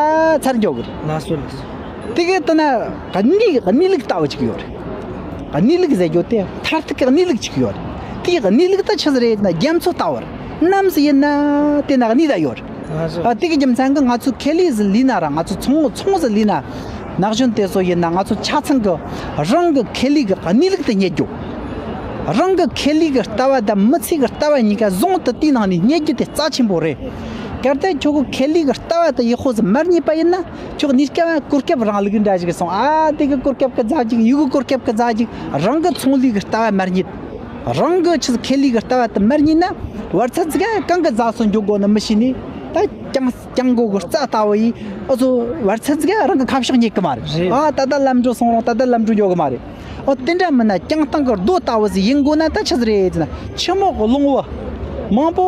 ཚར་འགྱོ་གི་རེད། ལགས་སོ། ལགས་སོ། དེ་གི་ལྟ་ན་གནས་གནས་ལུགས་ལྟ་བུ་ཅིག་ཡོད་རེད། གནས་ལུགས་ཟེར་རྒྱུ་དེ་མཐར་ཐུག་གི་གནས་ལུགས་ཅིག་ཡོད་རེད། དེའི་གནས་ལུགས་ད་ཆི་ཟིག་རེད་ན་རྒྱ་མཚོ་ལྟ་བུ་རེད། ནམ་ཟིག་ཡིན་ན་དེ་ན་གནས་ད་ཡོད་རེད། ལགས་སོ། ཨ། དེ་གི་རྒྱུ་མཚན་གི་ང་ཚོ་ཁེ་ལས་ཟིག་ལས་ན་ར། ང་ཚོ་ཚོང་ཚོང་ཟིག་ལས་ན། ན་གཞོན་དེ་ཚོ་ཡིན་ན་ང་ཚོ་ཆ་ཚང་གི་རང་གི་ཁེ་ལས་གི་གནས་ལུགས་དེ་རྙེད་རྒྱུ། རང་གི་ཁེ་ལས་ཀྱི་ལྟ་བ་དང་མི་ཚེ་གི་ལྟ་བ་གཉིས་ཀ་ཟུང་དུ་དེའི་ནང་ནས་རྙེད་རྒྱུ་དེ་རྩ་ཆེན་པོ་རེད། གལ་ཏེ་ཁྱོད་ཀྱི་ཁེ་ལས་ཀྱི་ལྟ་བ་དེ་ཡག་པོ་ཟིག་མ་རྙེད་པ་ཡིན་ན། ཁྱོད་གནས་སྐབས་གོ་སྐབས་རང་ལུགས་འདྲ་ཞིག་སོང་། ཨ་དེ་གི་གོ་སྐབས་གི་རྫ་ཅིག་ཡུལ་གི་གོ་སྐབས་གི་རྫ་ཅིག་རང་གི་ཚོང་ལས་གི་ལྟ་བ་མ་རྙེད། རང་གི་ཆི་ཁེ་ལས་གི་ལྟ་བ་དེ་མ་རྙེད་ན། བར་ཚད་ཟིག་གང་གི་རྫ་སོ་འཇོག་དགོ་ནི་མི་ཤེས་ནི། ད་ཀྱང་ཀྱང་གོ་གི་རྩ་ལྟ་བུ་ཡིས། ཨ་ཚོ་བར་ཚད་ཟིག་རང་གི་ཁ་ཕྱོགས་རྙེད་གི་མ་རེད། རེད། ཨ་ད་ལྟ་ལམ་འགྲོ་སོང་རུང་ད་ལྟ་ལམ་འགྲོ་འཇོག་གི་མ་རེད། ཨོ་དེ་འདྲ་མིན་ན་ཀྱང་སྟེང་གི་རྡོ་ལྟ་བུ་ཟིག་ཡིན་དགོས་ན། ད་ཆི་ཟིག་རེད་ཟེར་ན། ཆུ་མོག་གླང་བུ་མང་པོ་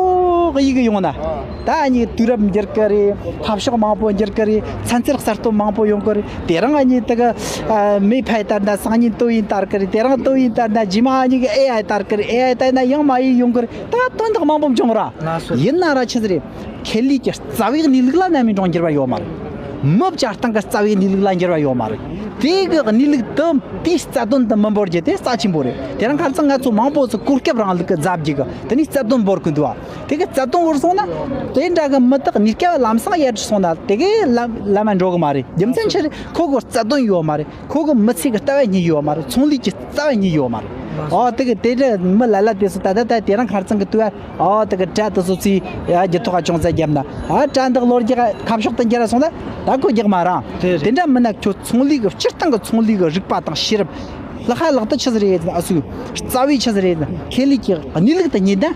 གཡུག་གི་ཡོང་ན། ད་ཨ་ནི་དུས་རབས་འགྱུར་གི་རེད། འཐབ་ཕྱོགས་མང་པོ་འགྱུར་གི་རེད། ཚན་རྩལ་གསར་གཏོད་མང་པོ་ཡོང་གི་རེད། དེ་རིང་ཨ་ནི་དེ་གི་ཨ་མེ་འཕེན་ལྟར་ན་སང་ཉིན་ཏོག་དབྱིབས་དར་གི་རེད། དེ་རིང་ཏོག་དབྱིབས་དར་ན་རྗེས་མ་ཨ་ནི་གི་ཨེ་ཨའི་དར་གི་རེད། ཨེ་ཨའི་དར་ན་ཡང་མ་ཡིན་ཡོང་གི་རེད། ད་དོན་དག་མང་པོ་འབྱུང་ར། ལགས་སོ། ཡིན་ན་ར་ཆི་ཟིག་རེད། ཁེ་ལས་ཀྱི་རྩ་བའི་གནས་ལུགས་ལ་ནམ་ཡིན་རུང་འགྱུར་བ་ཡོད་མ་རེད། མི་བྱ་སྟངས་ཀྱི་རྩ་བའི་གནས་ལུགས་ལ་འགྱུར་བ་ཡོད་མ་རེད། དེ་གི་གནས་ལུགས་དེ་དེའི་རྩ་དོན་དེ་མི་འབོར་རྒྱུ་དེ་རྩ་ཆེན་པོ་རེད། དེ་རིང་ཁ་སང་ང་ཚོ་མང་པོ་ཚོ་གོ་སྐབས་རང་ལུགས་ཀྱི་རྫ་བརྒྱུད་གི་དེ་ནས་རྩ་དོན་འབོར་གི་འདུག་བ། དེ་གི་རྩ་དོན་བོར་སོང་ན། དེ་འདྲ་གི་མི་དག་གནས་སྐབས་ལམ་སང་ཡར་སོང་ན་དེ་གི་ལམ་ལམ་མ་འགྲོ་གི་མ་རེད། རྒྱུ་མཚན་ཆི་རེད། ཁོ་གི་རྩ་དོན་ཡོད་མ་རེད། ཁོ་གི་མི་ཚེ་གི་ལྟ་བ་རྙེད་ཡོད་མ་རེད། ཚོང་ལས་ཀྱི་རྩ་བ་རྙེད་ཡོད་མ་རེད། ཨོ་དེ་གི་དེ་འདྲ་མི་ལ་ལ་དེ་ཚོ་ད་ད་ད་དེ་རིང་ཁ་སང་གི་དུས་ཨ། ཨོ་དེ་གི་དྲ་དེ་ཚོ་ཚོས་ཡ་རྒྱུ་ཐོག་ཅུང་ཙམ་བརྒྱབ་ན། ཨ་དྲ་འདི་གློ་རྒྱག་ཁ་ཕྱོགས་དེ་འགྱུར་སོང་ན་ད་ཁོ་རྒྱག་མ་རང་། དེ་རེད། དེ་འདྲ་མིན་ན་ཁྱོད་ཚོང་ལས་གི་སྤྱིར་བཏང་གི་ཚོང་ལས་གི་རིག་པ་དང་ཤེས་རབ། ལྷག་ཧ་ལག་ཏུ་ཆི་ཟིག་རེད་ཟེར་ན། ཨ་སུ་རྩ་བའི་ཆི་ཟིག་རེད་ཟེར་ན། ཁེ་ལས་ཀྱི་གནས་ལུགས་དེ་རྙེད་ན་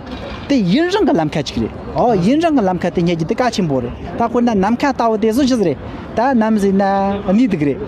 དེ་ཡུན་རིང་གི་ལམ་ཁ་ཅིག་རེད། ཨོ་ཡུན་རིང་གི་ལམ་ཁ་དེ་རྙེད་རྒྱུ་དེ་གལ་ཆེན་པོ་རེད། ད་དཔེར་ན་ནམ་མཁའ་ལྟ་བུ་དེ་ཚོ་ཆི་ཟིག་རེད། ད་ནམ་ཟིག་ན་གནས་འདུག་རེད།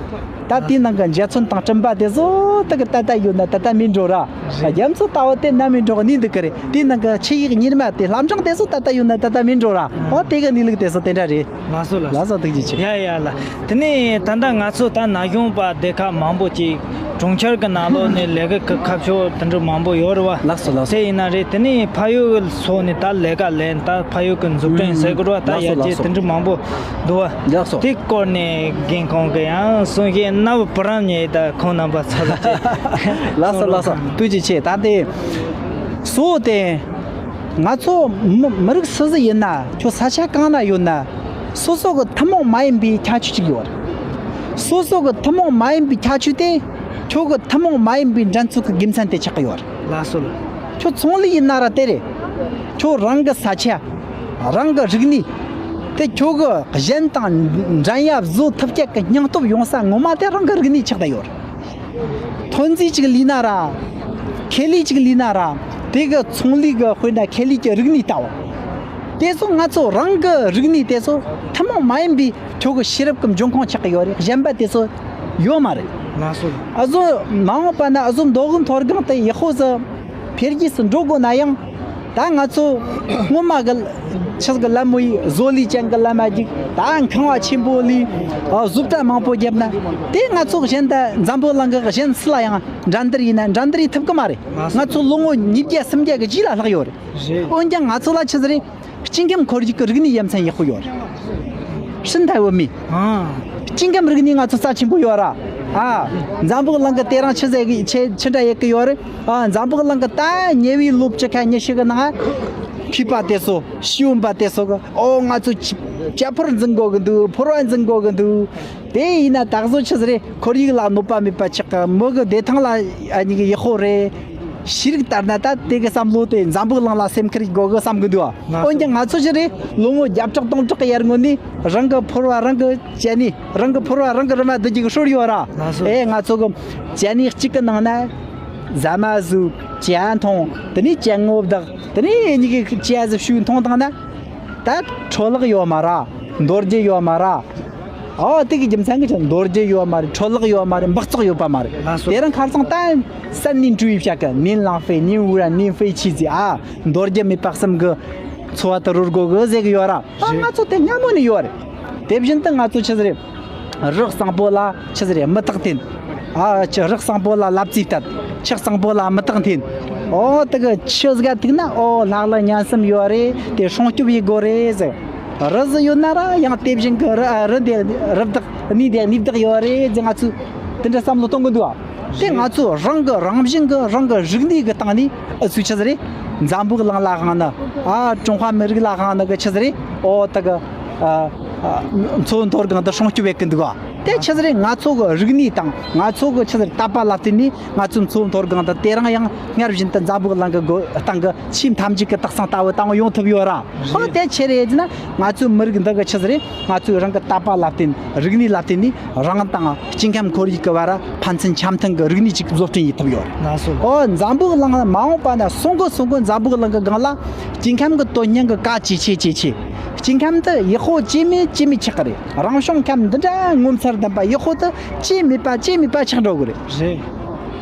ད་དེའི་ནང་གི་འཇའ་ཚོན་དང་སྤྲིན་པ་དེ་ཚོ་ད་གི་ད་ལྟ་ཡོད་ན་ད་ལྟ་མིན་འགྲོ་ར། རྒྱ་མཚོ་ལྟ་བུ་དེ་ནམ་ཡིན་འགྲོ་གནས་འདུག་གི་རེད། དེའི་ནང་གི་ཆུ་ཡི་གཉེར་མ་དེ་ལྷ་འབྲིང་དེ་ཚོ་ད་ལྟ་ཡོད་ན་ད་ལྟ་མིན་འགྲོ་ར། ཨོ་དེ་གི་གནས་ལུགས་དེ་ཚོ་དེ་འདྲ་རེད། ལགས་སོ་ལགས་སོ། ལགས་སོ་ཐུགས་རྗེ་ཆེ། ཡ་ཡ་ལ། དེ་ནས་ད་ལྟ་ང་ཚོ་ད་ན་གཞོན་པ་སྡེ་ཁག་མང་པོ་ཅིག་གྲོང་ཁྱེར་གྱི་ནང་ལོགས་ནས་ལས་ཀ་གི་ཁ་ཕྱོགས་དེ་འདྲ་མང་པོ་ཡོད་རེད་བ། ལགས་སོ་ལགས་སོ། དེ་ཡིན་ན་རེད། དེ་ནས་ཕ་ཡུལ་གྱི་སོགས་ནས་ད་ལས་ཀ་ལས་ད་ཕ་ཡུལ་གྱི་མཛུབ་སྟོན་ཟེར་དགོས་རེད་བ། ད་ལགས་སོ་ཡར་རྒྱས་ལགས་སོ། དེ་འདྲ་མང་པོ་འདུག་བ། ལགས་སོ། དེ་སྐོར་ནས་རྒན་ཁོང་གི་ཡང་གསུང་བཤད་རྣ་བར་བུ་རམ་ཉེ་ད་ཁོང་རྣམ་པ་ཚོ་ལ་བྱས། ལགས་སོ་ལགས་སོ། ཐུགས་རྗེ་ཆེ། ད་དེ་སོ་དེ། ང་ཚོ་མི་མི་རིགས་སུ་ཟིག་ཡིན་ན་ཁྱོད་ས་ཆ་གང་ན་ཡོད་ན། སོ་སོ་གི་ཐུན་མོང་མ་ཡིན་པའི་ཁྱད་ཆོས་ཅིག་ཡོད་རེད། སོ་སོ་གི་ཐུན་མོང་མ་ཡིན་པའི་ཁྱད་ཆོས་དེ་ཁྱོད་གི་ཐུན་མོང་མ་ཡིན་པའི་འགྲན་ཚོད་ཀྱི་དགེ་མཚན་དེ་ཆགས་ཀྱི་ཡོད་རེད། ལགས་སོ་ལགས། ཁྱོད་ཚོང་ལས་ཡིན་ན་ར་དེ་རེད། ཁྱོད་རང་གི་ས་ཆ། རང་གི་རིག་གནས། དེ་ཁྱོད་གི་གཞན་དང་འགྲན་ཡ་བཟོ་ཐུབ་ཀྱི་གི་སྙིང་སྟོབས་ཡོང་ས་ངོ་མ་དེ་རང་གི་རིག་གནས་ཆགས་བསྡད་ཡོད་རེད། ཐོན་རྫས་ཅིག་ལས་ན་ར། ཁེ་ལས་ཅིག་ལས་ན་ར། དེ་གི་ཚོང་ལས་གི་དཔེར་ན་ཁེ་ལས་ཀྱི་རིག་གནས་ལྟ་བུ། དེ་ཚོ་ང་ཚོ་རང་གི་རིག་གནས་དེ་ཚོ་ཐུན་མོང་མ་ཡིན་པའི་ཁྱོད་གི་ཤེས་རབ་ཀྱི་འབྱུང་ཁུངས་ཆགས་ཀྱི་ཡོད་རེད། གཞན་པ་དེ་ཚོ་ཡོད་མ་རེད། ལགས་སོ། ཨ་ཟོ་མ་འོངས་པ་ན་ཨ་ཟོ་མདོ་དབུས་མཐོ་སྒང་དེ་ཡག་པོ་ཟིག་འཕེལ་རྒྱས་སུ་འགྲོ་དགོས་ན་ཡང་། ད་ང་ཚོ་སྔོན་མ་གི་ཆི་གི་ལམ་བུའི་བཟོ་ལས་ཅན་གི་ལམ་མ་ཅིག་ད་ཁང་བ་ཆེན་པོ་ལས་ཨ་བཟོ་གྲྭ་མང་པོ་བརྒྱབ་ན་དེ་ང་ཚོ་གཞན་ད་འཛམ་བུ་གླིང་གི་གཞན་སུ་ལ་ཡང་འགྲན་བསྡུར་ཡིན་ན་འགྲན་བསྡུར་ཡེད་ཐུབ་གི་མ་རེད། ང་ཚོ་ལོ་ངོ་ཉིས་བརྒྱ་སུམ་བརྒྱ་གི་རྗེས་ལ་ལྷག་ཡོད་རེད། རེད། འོན་ཀྱང་ང་ཚོ་ལ་ཆི་ཟིག་རེད། སྐྱེ་ཁམས་ཁོར་ཡུག་གི་རིག་གནས་ཡ་མཚན་ཡག་པོ་ཡོད་རེད། ཧྲིན་ཐའེ་བོད་མི། ཨ། སྐྱེ་ཁམས་རིག་གནས་ང་ཚོ་རྩ་ཆེན་པོ་ཡོད་ར། ཨ། འཛམ་བུ་གླིང་གི་དེ་རིང་ཆི་ཟེར་གི་ཆི་ཆི་འདྲ་ཡེད་གི་ཡོད་རེད། ཨ། འཛམ་བུ་གླིང་གི་ད་ཉེ་བའི་ལོ་བཅུ་ཁ་ཉི་ཤུ་གི་ནང་མཁས་པ་དེ་ཚོ་ཤེས་ཡོན་པ་དེ་ཚོ་གི་ཨོ་ང་ཚོ་ཅ་ཕོར་འཛིན་དགོས་གི་འདུག་ཕོར་བ་འཛིན་དགོས་གི་འདུག་དེ་ཡིན་ན་ད་གཟོད་ཆི་ཟིག་རེད། ཁོར་ཡུག་ལ་གནོད་པ་མེད་པ་ཆགས་གི་མི་གི་བདེ་ཐང་ལ་ཨ་ནི་གི་ཡག་པོ་རེད། ཤེས་རིག་ལྟར་ན་ད་དེ་གི་བསམ་བློ་དེ་འཛམ་བུ་གླིང་ལ་སེམས་ཁུར་དགོས་གི་བསམ་གི་འདུག་ང་འོན་ཀྱང་ང་ཚོ་ཅི་རེད། ལོ་ངོ་བརྒྱ་ཕྲག་སྟོང་ཕྲག་གི་ཡར་སྔོན་ནས་རང་གི་ཕོར་བ་རང་གི་ཅ་ནི་རང་གི་ཕོར་བ་རང་གི་རི་མ་བསྡུ་རྒྱུ་གི་སྲོལ་ཡོད་ར། ལགས་སོ། ཨེ་ང་ཚོ་གི་ཅ་ནི་གཅིག་གི་ནང་ན་ཟ་མ་ཟོ། ཇ་འཐུང་། དེ་ནས་ཅ་དངོས་བདག་དེ་ནས་ཨ་ནི་གི་ཅ་ཟི་བཤུས་འཐུང་བཏང་ན། ད་འཕྲོ་བརླག་ཡོད་མ་ར། འདོར་རྒྱུ་ཡོད་མ་ར། ཨོ་དེ་གི་རྒྱུ་མཚན་གི་ཆ་འདོར་རྒྱུ་ཡོད་མ་རེད། འཕྲོ་བརླག་ཡོད་མ་རེད། འབག་བཙོག་ཡོད་པ་མ་རེད། ལགས་སོ། དེ་རིང་ཁ་སང་ད་三年煮一遍གི་能浪费能污染能废弃ཟེར། ཨ། འདོར་རྒྱུ་མེད་པ་གསུམ་གི་འཚོ་བ་དེ་རོལ་དགོས་གི་ཟེར་གི་ཡོད་ར། ཨ། རེད། ང་ཚོ་དེ་སྔ་མོ་ནས་ཡོད་རེད། དེ་བཞིན་དུ་ང་ཚོ་ཆི་ཟིག་རེད། རི་གཙང་པོ་ལ་ཆི་ཟིག་རེད། མུ་ཏིག་འཐེན། ཨ། ཆུ་རི་གཙང་པོ་ལ་ལབ་རྩེ་བཏབ། ཆུ་གཙང་པོ་ལ་མུ་ཏིག་འཐེན། ཨོ་དེ་གི་ཆུ་ཟིག་ག་ཐུག་ན་ཨོ་ལྷག་ལ་ཉན་སེམས་ཡོད་རེད། དེ་སྲུང་སྐྱོབ་ཡེད་དགོས་རེད་ཟེར། རི་ཟིག་ཡོད་ན་ར་ཡང་དེ་བཞིན་གི་རི་ཨ་རི་འདི་རི་བདག་གནས་འདི་གནས་བདག་ཡོད་རེད་ཟེར། ང་ཚོས་དེ་འདྲ་བསམ་བློ་གཏོང་གི་འདུག་ཨ། དེ་ང་ཚོ་རང་གི་རང་བཞིན་གི་རང་གི་རིག་གནས་གི་སྟེང་ནས་ཨུ་ཚོས་ཆི་ཟིག་རེད། འཛམ་བུ་གླིང་ལ་དབང་ནི། ཨ། ཀྲུང་ཧྭ་མི་རིགས་ལ་དབང་ནི་གི་ཆི་ཟིག་རེད། ཨོ་དེ་གི་ཨ། མཚོ་བོད་མཐོ་སྒང་དུ་སྲུང་སྐྱོབ་བྱེད་ཀྱི་འདུག་བ། དེ་ཆི་ཟིག་རེད། ང་ཚོ་གི་རིག་གནས་དང་ང་ཚོ་གི་ཆི་ཟིག་རེད། དད་པ་ལ་བརྟེན་ནས་ང་ཚོའི་མཚོ་བོད་མཐོ་སྒང་དུ་དེ་རིང་ཡང་སྔར་བཞིན་དུ་འཛམ་བུ་གླིང་གི་སྒོ་སྟེང་གི་ཆེས་མཐའ་མཇུག་གི་སྟག་ཚང་ལྟ་བུ་དང་ཡོང་ཐུབ་ཡོད་ར། ཨོ་དེ་ཆི་རེད་ཟེར་ན། ང་ཚོའི་མི་རིགས་འདི་གི་ཆི་ཟིག་རེད། ང་ཚོའི་རང་གི་དད་པ་ལ་བརྟེན། རིག་གནས་ལ་བརྟེན་ནས་རང་དང་སྐྱེ་ཁམས་ཁོར་ཡུག་གི་བར་ཕན་ཚུན་འཆམ་མཐུན་གྱི་རིག་གནས་ཅིག་བཟོ་སྐྲུན་བྱེད་ཐུབ་ཡོད་རེད། ལགས་སོ། ཨོ་འཛམ་བུ་གླིང་མ་འོངས་པ་ན་སོང་གི་སོང་གི་འཛམ་བུ་གླིང་གི་སྒང་ལ་སྐྱེ་ཁམས་ཀྱི་དོན་སྙིང་གི་གལ་ཆེ་ཆེ་ཆེ་ཆེ། སྐྱེ་ཁམས་དེ་ཡག་པོ་ཅི་མེད་ཅི་མེད་ཆགས་ཀྱི་རེད། རང་བྱུང་ཁམས་འདི་འདྲ་ངོ་མཚར་ལྡན་པ་ཡག་པོ་དེ་ཅི་མེད་པ་ཅི་མེད་པ་ཆགས་འགྲོ་གི་རེད། རེད།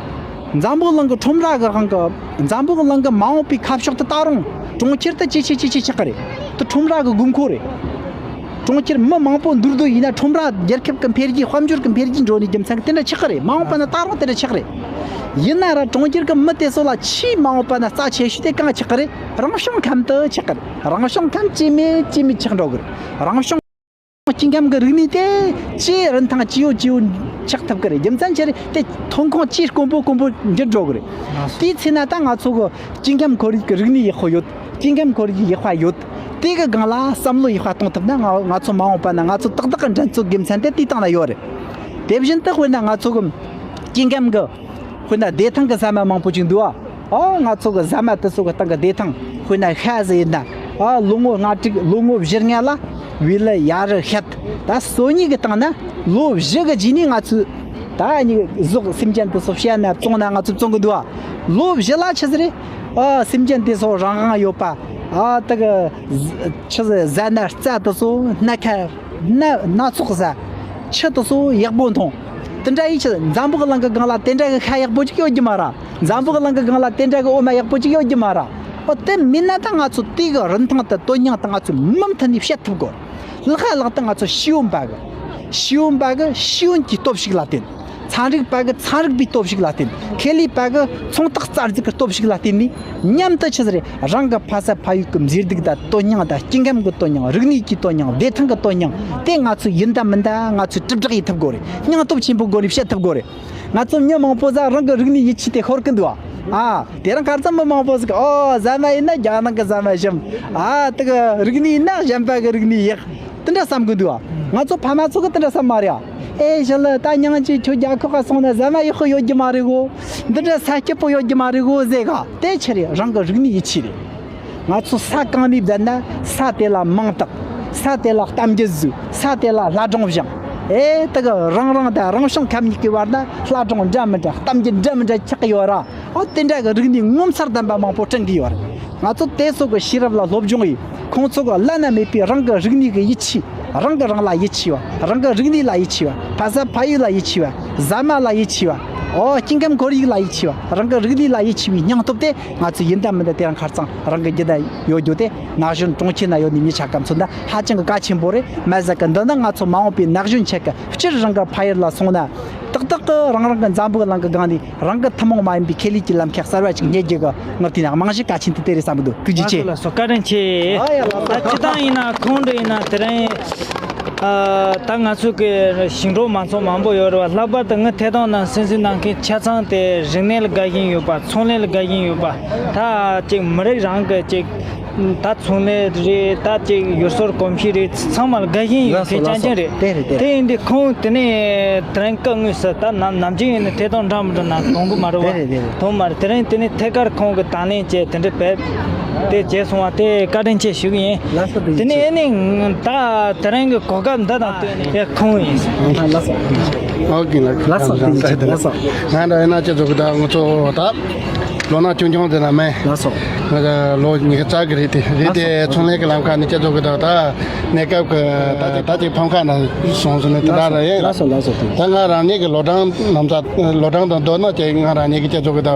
འཛམ་བུ་གླིང་གི་ཁྲོམ་ར་གི་དབང་གིས། འཛམ་བུ་གླིང་གི་མ་འོངས་པའི་ཁ་ཕྱོགས་དེ་ད་རུང་གྲོང་ཁྱེར་དེ་ཇེ་ཆེ་ཇེ་ཆེ་ཆགས་ཀྱི་རེད། དེ་ཁྲོམ་ར་གི་དགོས་མཁོ་རེད། གྲོང་ཁྱེར་མི་མང་པོ་འདུས་སྡོད་ཡིན་ན་ཁྲོམ་ར་རྒྱལ་ཁབ་ཀྱི་འཕེལ་རྒྱས། དཔལ་འབྱོར་གྱི་འཕེལ་རྒྱས་འགྲོ་ནས་རྒྱུ་མཚན་གྱིས་དེ་འདྲ་ཆགས་ཀྱི་རེད། མ་འོངས་པ་ན་ད་རུང་དེ་འདྲ་ཆགས་ཀྱི་རེད། ཡིན་ན་ར་གྲོང་ཁྱེར་གྱི་མི་དེ་ཚོ་ལ་ཆེས་མ་འོངས་པ་ན་རྩ་ཆེ་ཤོས་དེ་གང་ཆགས་ཀྱི་རེད། རང་བྱུང་ཁམས་དེ་ཆགས་ཀྱི་རེད། རང་བྱུང་ཁམས་ཇེ་མེད་ཇེ་མེད་ཆགས་འགྲོ་གི་རེད། རང་བྱུང་སྐྱེ་ཁམས་ཀྱི་རིག་གནས་དེ་ཇེ་རིན་ཐང་ཇེ་ཡོད་ཇེ་ཡོད་ཆགས་ཐུབ་ཀྱི་རེད། རྒྱུ་མཚན་ཆི་རེད། དེ་ཐོན་ཁུངས་ཇེ་དཀོན་པོ་དཀོན་པོ་འགྱུར་འགྲོ་གི་རེད། དེའི་ཚེ་ན་ད་ང་ཚོ་གི་སྐྱེ་ཁམས་ཁོར་ཡུག་གི་རིག་གནས་ཡག་པོ་ཡོད། སྐྱེ་ཁམས་ཁོར་ཡུག་ཡག་པ་ཡོད། དེ་གི་སྒང་ལ་བསམ་བློ་ཡག་པ་གཏོང་ཐུབ་ན། ང་ང་ཚོ་མ་འོངས་པ་ན་ང་ཚོ་ཏག་ཏག་གི་འགྲན་རྩོད་དགེ་མཚན་དེ་དེའི་སྟེང་ན་ཡོད་རེད། དེ་བཞིན་དུ་དཔེར་ན་ང་ཚོ་གི་སྐྱེ་ཁམས་གི་དཔེར་ན་བདེ་ཐང་གི་ཟ་མ་མང་པོ་ཅིག་འདུག་ཨ། ཨ། ང་ཚོ་གི་ཟ་མ་དེ་ཚོ་གི་སྟེང་གི་བདེ་ཐང་དཔེར་ན་ཤ་ཟེར་ཡིན་ན། ཨ། ལོ་ངོ་ལྔ་དྲུག་ལོ་ངོ་བཞི་ལྔ་ལ་བི་ལི་ཡ་རི་ཤད་ད་སོ་གཉིས་གི་སྟེང་ན་ལོ་བཞི་གི་རྗེས་ནས་ང་ཚོས་ད་ནི་ཟོག་སེམས་ཅན་དེ་ཚོ་བཤས་ན་བཙོངས་ན་ང་ཚོས་བཙོང་གི་འདུག་ཨ། ལོ་བཞི་ལ་ཆི་ཟིག་རེད། ཨ། སེམས་ཅན་དེ་ཚོ་རང་དབང་ཡོད་པ། ཨ། དེ་གི་ཆི་ཟེར། ཟ་ན་རྩྭ་དེ་ཚོ་སྣ་ཁ་སྣ་སྣ་ཚོགས་ཟ། ཆུ་དེ་ཚོ་ཡག་པོ་འཐུང་། དེ་འདྲ་ཡིན་ཕྱིར་འཛམ་བུ་གླིང་གི་སྒང་ལ་དེ་འདྲ་གི་ཤ་ཡག་པོ་ཅིག་ཡོད་རྒྱུ་མ་རེད། འཛམ་བུ་གླིང་གི་སྒང་ལ་དེ་འདྲ་གི་འོ་མ་ཡག་པོ་ཅིག་ཡོད་རྒྱུ་མ་རེད། འོ་དེ་མིན་ན་ད་ང་ཚོ་དེ་གི་རིན་ཐང་དང་དོན་སྙིང་དང་ང་ཚོས་མུ་མཐུད་ནས་བཤད་ཐུབ་དགོས། ལྷག་ལྷག་ཏུ་ང་ཚོ་ཤེས་ཡོན་པ་གི། ཤེས་ཡོན་པ་གི་ཤེས་ཡོན་གྱི་སྟོབས་ཤུགས་ལ་བརྟེན། ཚན་རིག་པ་གི་ཚན་རིག་པའི་སྟོབས་ཤུགས་ལ་བརྟེན། ཁེ་ལས་པ་གི་ཚོང་རྟགས་རྩ་འཛུགས་ཀྱི་སྟོབས་ཤུགས་ལ་བརྟེན་ནས། མཉམ་དུ་ཆི་ཟིག་རེད། རང་གི་ཕ་ས་ཕ་ཡུལ་གྱི་མཛེས་སྡུག་དང་དོན་སྙིང་དང་། སྐྱེ་ཁམས་ཀྱི་དོན་སྙིང་། རིག་གནས་ཀྱི་དོན་སྙིང་། བདེ་ཐང་གི་དོན་སྙིང་དེ་ང་ཚོས་ཡིན་དང་མིན་དང་ང་ཚོས་དྲིལ་བསྒྲགས་ཡེད་ཐུབ་དགོས་རེད། སྙིང་སྟོབས་ཆེན་པོ་སྒོ་ནས་བཤད་ཐུབ་དགོས་རེད། ང་ཚོ་མི་མང་པོ་ཟིག་རང་གི་རིག་གནས་ཡིད་ཆེས་དེ་ཤོར་གི་འདུག་ཨ། ཨ། དེ་རིང་ཁ་སང་མི་མང་པོ་ཟིག་གིས། ཨོ། ཟ་མ་ཡིན་ན་རྒྱ་ནག་གི་ཟ་མ་ཞིམ། ཨ། དེ་གི་རིག་གནས་ཡིན་ན་གཞན་པ་གི་རིག་གནས་ཡག། དེ་འདྲ་བསམ་གི་འདུག་ཨ། ང་ཚོ་ཕ་མ་ཚོ་གིས་དེ་འདྲ་བསམ་མ་རེད་ཨ། ཨེ་ཞི་ལི། ད་ཉིན་གཅིག་ཁྱོད་རྒྱ་ཁོག་ག་སོང་ན་ཟ་མ་ཡག་པོ་ཡོད་རྒྱུ་མ་རེད་གོ། འདི་འདྲ་ས་སྐྱིད་པོ་ཡོད་རྒྱུ་མ་རེད་གོ་ཟེར་ག། དེ་ཆི་རེད། རང་གི་རིག་གནས་ཡིད་ཆེས་རེད། ང་ཚོ་ས་གང་ནས་བསྡད་ན་ས་དེ་ལ་མིང་བཏགས། ས་དེ་ལ་གཏམ་རྒྱུད་བཟོས། ས་དེ་ལ་སླར་སྦྱོང་སྦྱངས། ཨེ། དེ་གི་རང་རང་དང་རང་བྱུང་ཁམས་གཉིས་ཀྱི་བར་ན་སླར་སྦྱོང་འདྲ་མི་འདྲ། གཏམ་རྒྱུད་འདྲ་མི་འདྲ་ཆགས་ཀྱི་ཡོད་ར། ཨོ། དེ་འདྲ་གི་རིག་གནས་ངོ་མཚར་ལྡན་པ་མང་པོ་བསྐྲུན་གྱི་ཡོད་རེད། ང་ཚོ་དེ་ཚོ་གི་ཤེས་རབ་ལ་སློབ་སྦྱོང་ཡེད། ཁོང་ཚོ་གི་བླ་ན་མེད་པའི་རང་གི་རིག་གནས་ཀྱི་ཡིད་ཆེས། རང་གི་རང་ལ་ཡིད་ཆེས་པ། རང་གི་རིག་གནས་ལ་ཡིད་ཆེས་པ། ཕ་ས་ཕ་ཡུལ་ལ་ཡིད་ཆེས་པ། ཟ་མ་ལ་ཡིད་ཆེས་པ། ཨོ། སྐྱེ་ཁམས་ཁོར་ཡུག་ལ་ཡིད་ཆེས་པ། རང་གི་རིག་གནས་ལ་ཡིད་ཆེས་པའི་སྙིང་སྟོབས་དེ་ང་ཚོས་ཡིན་དང་མིན་དང་དེ་རིང་ཁ་སང་རང་གི་རྒྱུད་ན་ཡོད་རྒྱུ་དེ། ན་གཞོན་གྲོང་ཁྱེར་ན་ཡོད་ནི་མི་ཆ་ཀ་ཚོ་ན་ཧ་ཅང་གི་གལ་ཆེན་པོ་རེད། མ་ཟད་གི་འདི་ནི་ང་ཚོ་མ་འོངས་པའི་ན་གཞོན་ཆ་ཀ་སྤྱིར་རང་གི་ཕ་ཡུལ་ལ་སོང་ན། ཏག་ཏག་གི་རང་རང་གི་འཛམ་བུ་གླིང་གི་སྒང་ནས་རང་གི་ཐུན་མོང་མ་ཡིན་པའི་ཁེ་ལས་ཀྱི་ལམ་ཁ་གསར་བ་ཅིག་རྙེད་རྒྱུ་གི་ངག་དེ་ནས་རྨང་གཞི་གལ་ཆེན་དེ་དེ་རེད་བསམ་གི་འདུག་ཐུགས་རྗེ་ཆེ། ལགས་སོ། བཀའ་དྲིན་ཆེ། ཨ་ཡ། ལགས་སོ། ད་སྤྱི་བཏང་ཡིན་ན་ཁོང་འདྲ་ཡིན་ན་དེ་རིང་ཨ། ད་ང་ཚོ་གི་ཞིང་འབྲོག་མང་ཚོགས་མང་པོ་ཡོད་རེད་བ། ལྷག་པར་དུ་ངས་ཐད་གཏོང་ནང་གསན་གཟིགས་གནང་མཁན་ཆ་ཚང་དེ་རིག་གནས་ལ་དགའ་བཞིན་ཡོད་པ། ཚོང་ལས་ལ་དགའ་བཞིན་ཡོད་པ། ད་ཅིག་མི་རིགས་རང་གི་ཅིག་ད་ཚོང་ལས་རེད། ད་ཅིག་ཡུལ་སྲོལ་གོམས་གཤིས་རེད། ཚང་མ་ལ་དགའ་བཞིན་ཡོད་མཁན་རྐྱང་རྐྱང་རེད། དེ་རེད། དེ་རེད། དེ་ཡིན་དུས་ཁོང་དེ་ནས་དེ་རིང་སྐུ་དངོས་སུ་ད་ནམ་ནམ་རྒྱུན་ཡིན་ན་ཐད་གཏོང་འདྲ་མི་འདྲ་ནང་གཏོང་གི་མ་རེད་བ། དེ་རེད། དེ་རེད། གཏོང་མ་རེད། དེ་རིང་དེ་ནས་ཐད་ཀར་ཁོང་གི་དང་ལེན་བྱས་དེ་འདྲ་བས་དེ་བྱས་སོང་བ། དེ་བཀའ་དྲིན་ཆེ་ཞུ་གི་ཡིན། ལགས་སོ། དེ་ནས་ཨེ་ནི་ད་དེ་རིང་གི་གོ་སྐབས་འདི་དང་བསྟུན་ནས་ཁོང་ཡིན། ལགས་སོ། ཨོ་ཀེ། ལགས་སོ། ལགས་སོ། ལགས་སོ། ལགས་སོ། ང་འདྲ་ཡིན་ན་ཁྱེད་ཚོ་གི་ད་ང་ཚོ་ད། ལོ་ན་ཆུང་ཆུང་དེ་ལ་མེད། ལགས་སོ། ང་ལོ་ཉི་ཤུ་རྩ་གི་རེད་དེ། རེད་དེ། ལགས་སོ། ཚོང་ལས་ཀྱི་ལམ་ཁ་ནས་ཁྱེད་ཚོ་གི་ད་ད་གནས་སྐབས་ཀྱི་ད་ད་ད་ཅིག་ཕམ་ཁ་ན་སོང་སོང་ནས་དེ་འདྲ་ར་ཡིན། ལགས་སོ། ལགས་སོ། ད་ང་རང་ཉིད་ཀྱི་ལོ་གྲངས་ནམ་ས་ལོ་གྲངས་དང་བསྡུར་ན་ཅིག་ང་རང་ཉིད་ཀྱི་ཁྱེད་ཚོ་གི་ད་